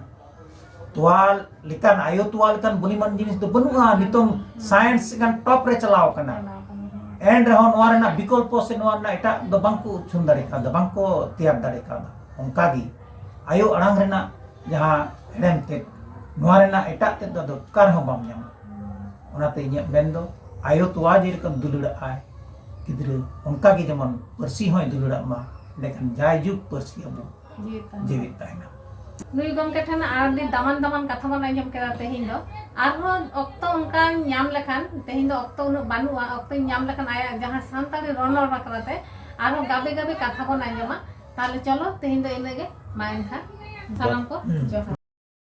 ᱛᱚᱣᱟ ᱞᱮᱠᱟᱱ, ᱟᱭᱳ ᱛᱚᱣᱟ ᱞᱮᱠᱟᱱ ᱵᱩᱞᱤᱢᱟᱱ ᱡᱤᱱᱤᱥ ᱫᱚ ᱵᱟᱹᱱᱩᱜᱼᱟ᱾ ᱱᱤᱛᱚᱝ ᱦᱩᱸ᱾ Science ᱜᱟᱱ top ᱨᱮ ᱪᱟᱞᱟᱣ ᱠᱟᱱᱟ᱾ ᱪᱟᱞᱟᱣ ᱠᱟᱱᱟ, ᱦᱮᱸ᱾ ᱮᱱ ᱨᱮᱦᱚᱸ ᱱᱚᱣᱟ ᱨᱮᱱᱟᱜ ᱵᱤᱠᱚᱞᱯᱚ ᱥᱮ ᱱᱚᱣᱟ ᱨᱮᱱᱟᱜ ᱮᱴᱟᱜ ᱫᱚ ᱵᱟᱝ ᱠᱚ ᱩᱪᱷᱟᱹᱱ ᱫᱟᱲᱮ ᱠᱟᱣᱫᱟ, ᱵᱟᱝ ᱠᱚ ᱛᱮᱭᱟᱨ ᱫᱟᱲᱮ ᱠᱟᱣᱫᱟ᱾ ᱚᱱᱠᱟ ᱜᱮ ᱟᱭᱳ ᱟᱲᱟᱝ ᱨᱮᱱᱟᱜ ᱡᱟᱦᱟᱸ ᱦᱮᱲᱮᱢ ᱛᱮᱫ, ᱱᱚᱣᱟ ᱨᱮᱱᱟᱜ ᱮᱴᱟᱜ ᱛᱮᱫ ᱫᱚ ᱟᱫᱚ ᱚᱠᱟ ᱨᱮᱦᱚᱸ ᱵᱟᱢ ᱧᱟᱢᱟ᱾ ᱚᱱᱟᱛᱮ ᱤᱧᱟᱹᱜ ᱢᱮᱱ ᱫᱚ, ᱟᱭᱳ ᱛᱚᱣᱟ ᱡᱮ ᱨᱚᱠᱚᱢ ᱫᱩᱞᱟᱹᱲᱟᱜ ᱟᱭ ᱜᱤᱫᱽᱨᱟᱹ, ᱚᱱᱠᱟ ᱜᱮ ᱡᱮᱢᱚᱱ ᱯᱟᱹᱨᱥᱤ ᱦᱚᱸᱭ ᱫᱩᱞᱟᱹᱲᱟᱜ ᱢᱟ, ᱮᱸᱰᱮᱠᱷᱟᱱ ᱡᱟᱭᱡᱩᱜᱽ ᱯᱟᱹᱨᱥᱤ ᱟᱵᱚ ᱡᱤᱣᱤᱫ ᱛᱟᱦᱮᱱᱟ᱾ ᱱᱩᱭ ᱜᱚᱢᱠᱮ ᱴᱷᱮᱱ ᱟᱹᱰᱤ ᱫᱟᱢᱟᱱ ᱫᱟᱢᱟᱱ ᱠᱟᱛᱷᱟ ᱵᱚᱱ ᱟᱸᱡᱚᱢ ᱠᱮᱫᱟ ᱛᱮᱦᱮᱧ ᱫᱚ᱾ ᱟᱨᱦᱚᱸ ᱚᱠᱛᱚ ᱚᱱᱠᱟᱧ ᱧᱟᱢ ᱞᱮᱠᱷᱟᱱ, ᱛᱮᱦᱮᱧ ᱫᱚ ᱚᱠᱛᱚ ᱩᱱᱟᱹᱜ ᱵᱟᱹᱱᱩᱜᱼᱟ, ᱚᱠᱛᱚᱧ ᱧᱟᱢ ᱞᱮᱠᱷᱟᱱ ᱟᱭᱟᱜ ᱡᱟᱦᱟᱸ ᱥᱟᱱᱛᱟᱲᱤ ᱨᱚᱱᱚᱲ ᱵᱟᱠᱷᱨᱟ ᱛᱮ ᱟᱨᱦᱚᱸ ᱜᱟᱵᱮ ᱜᱟᱵᱮ ᱠᱟᱛᱷᱟ ᱵᱚᱱ ᱟᱸᱡᱚᱢᱟ᱾ ᱛᱟᱦᱞᱮ ᱪᱚᱞᱚ ᱛᱮᱦᱮᱧ ᱫᱚ ᱤᱱᱟᱹᱜ ᱜᱮ, ᱢᱟ ᱮᱱᱠᱷᱟᱱ ᱥᱟᱱᱟᱢ ᱠᱚ ᱡᱚᱦᱟᱨ᱾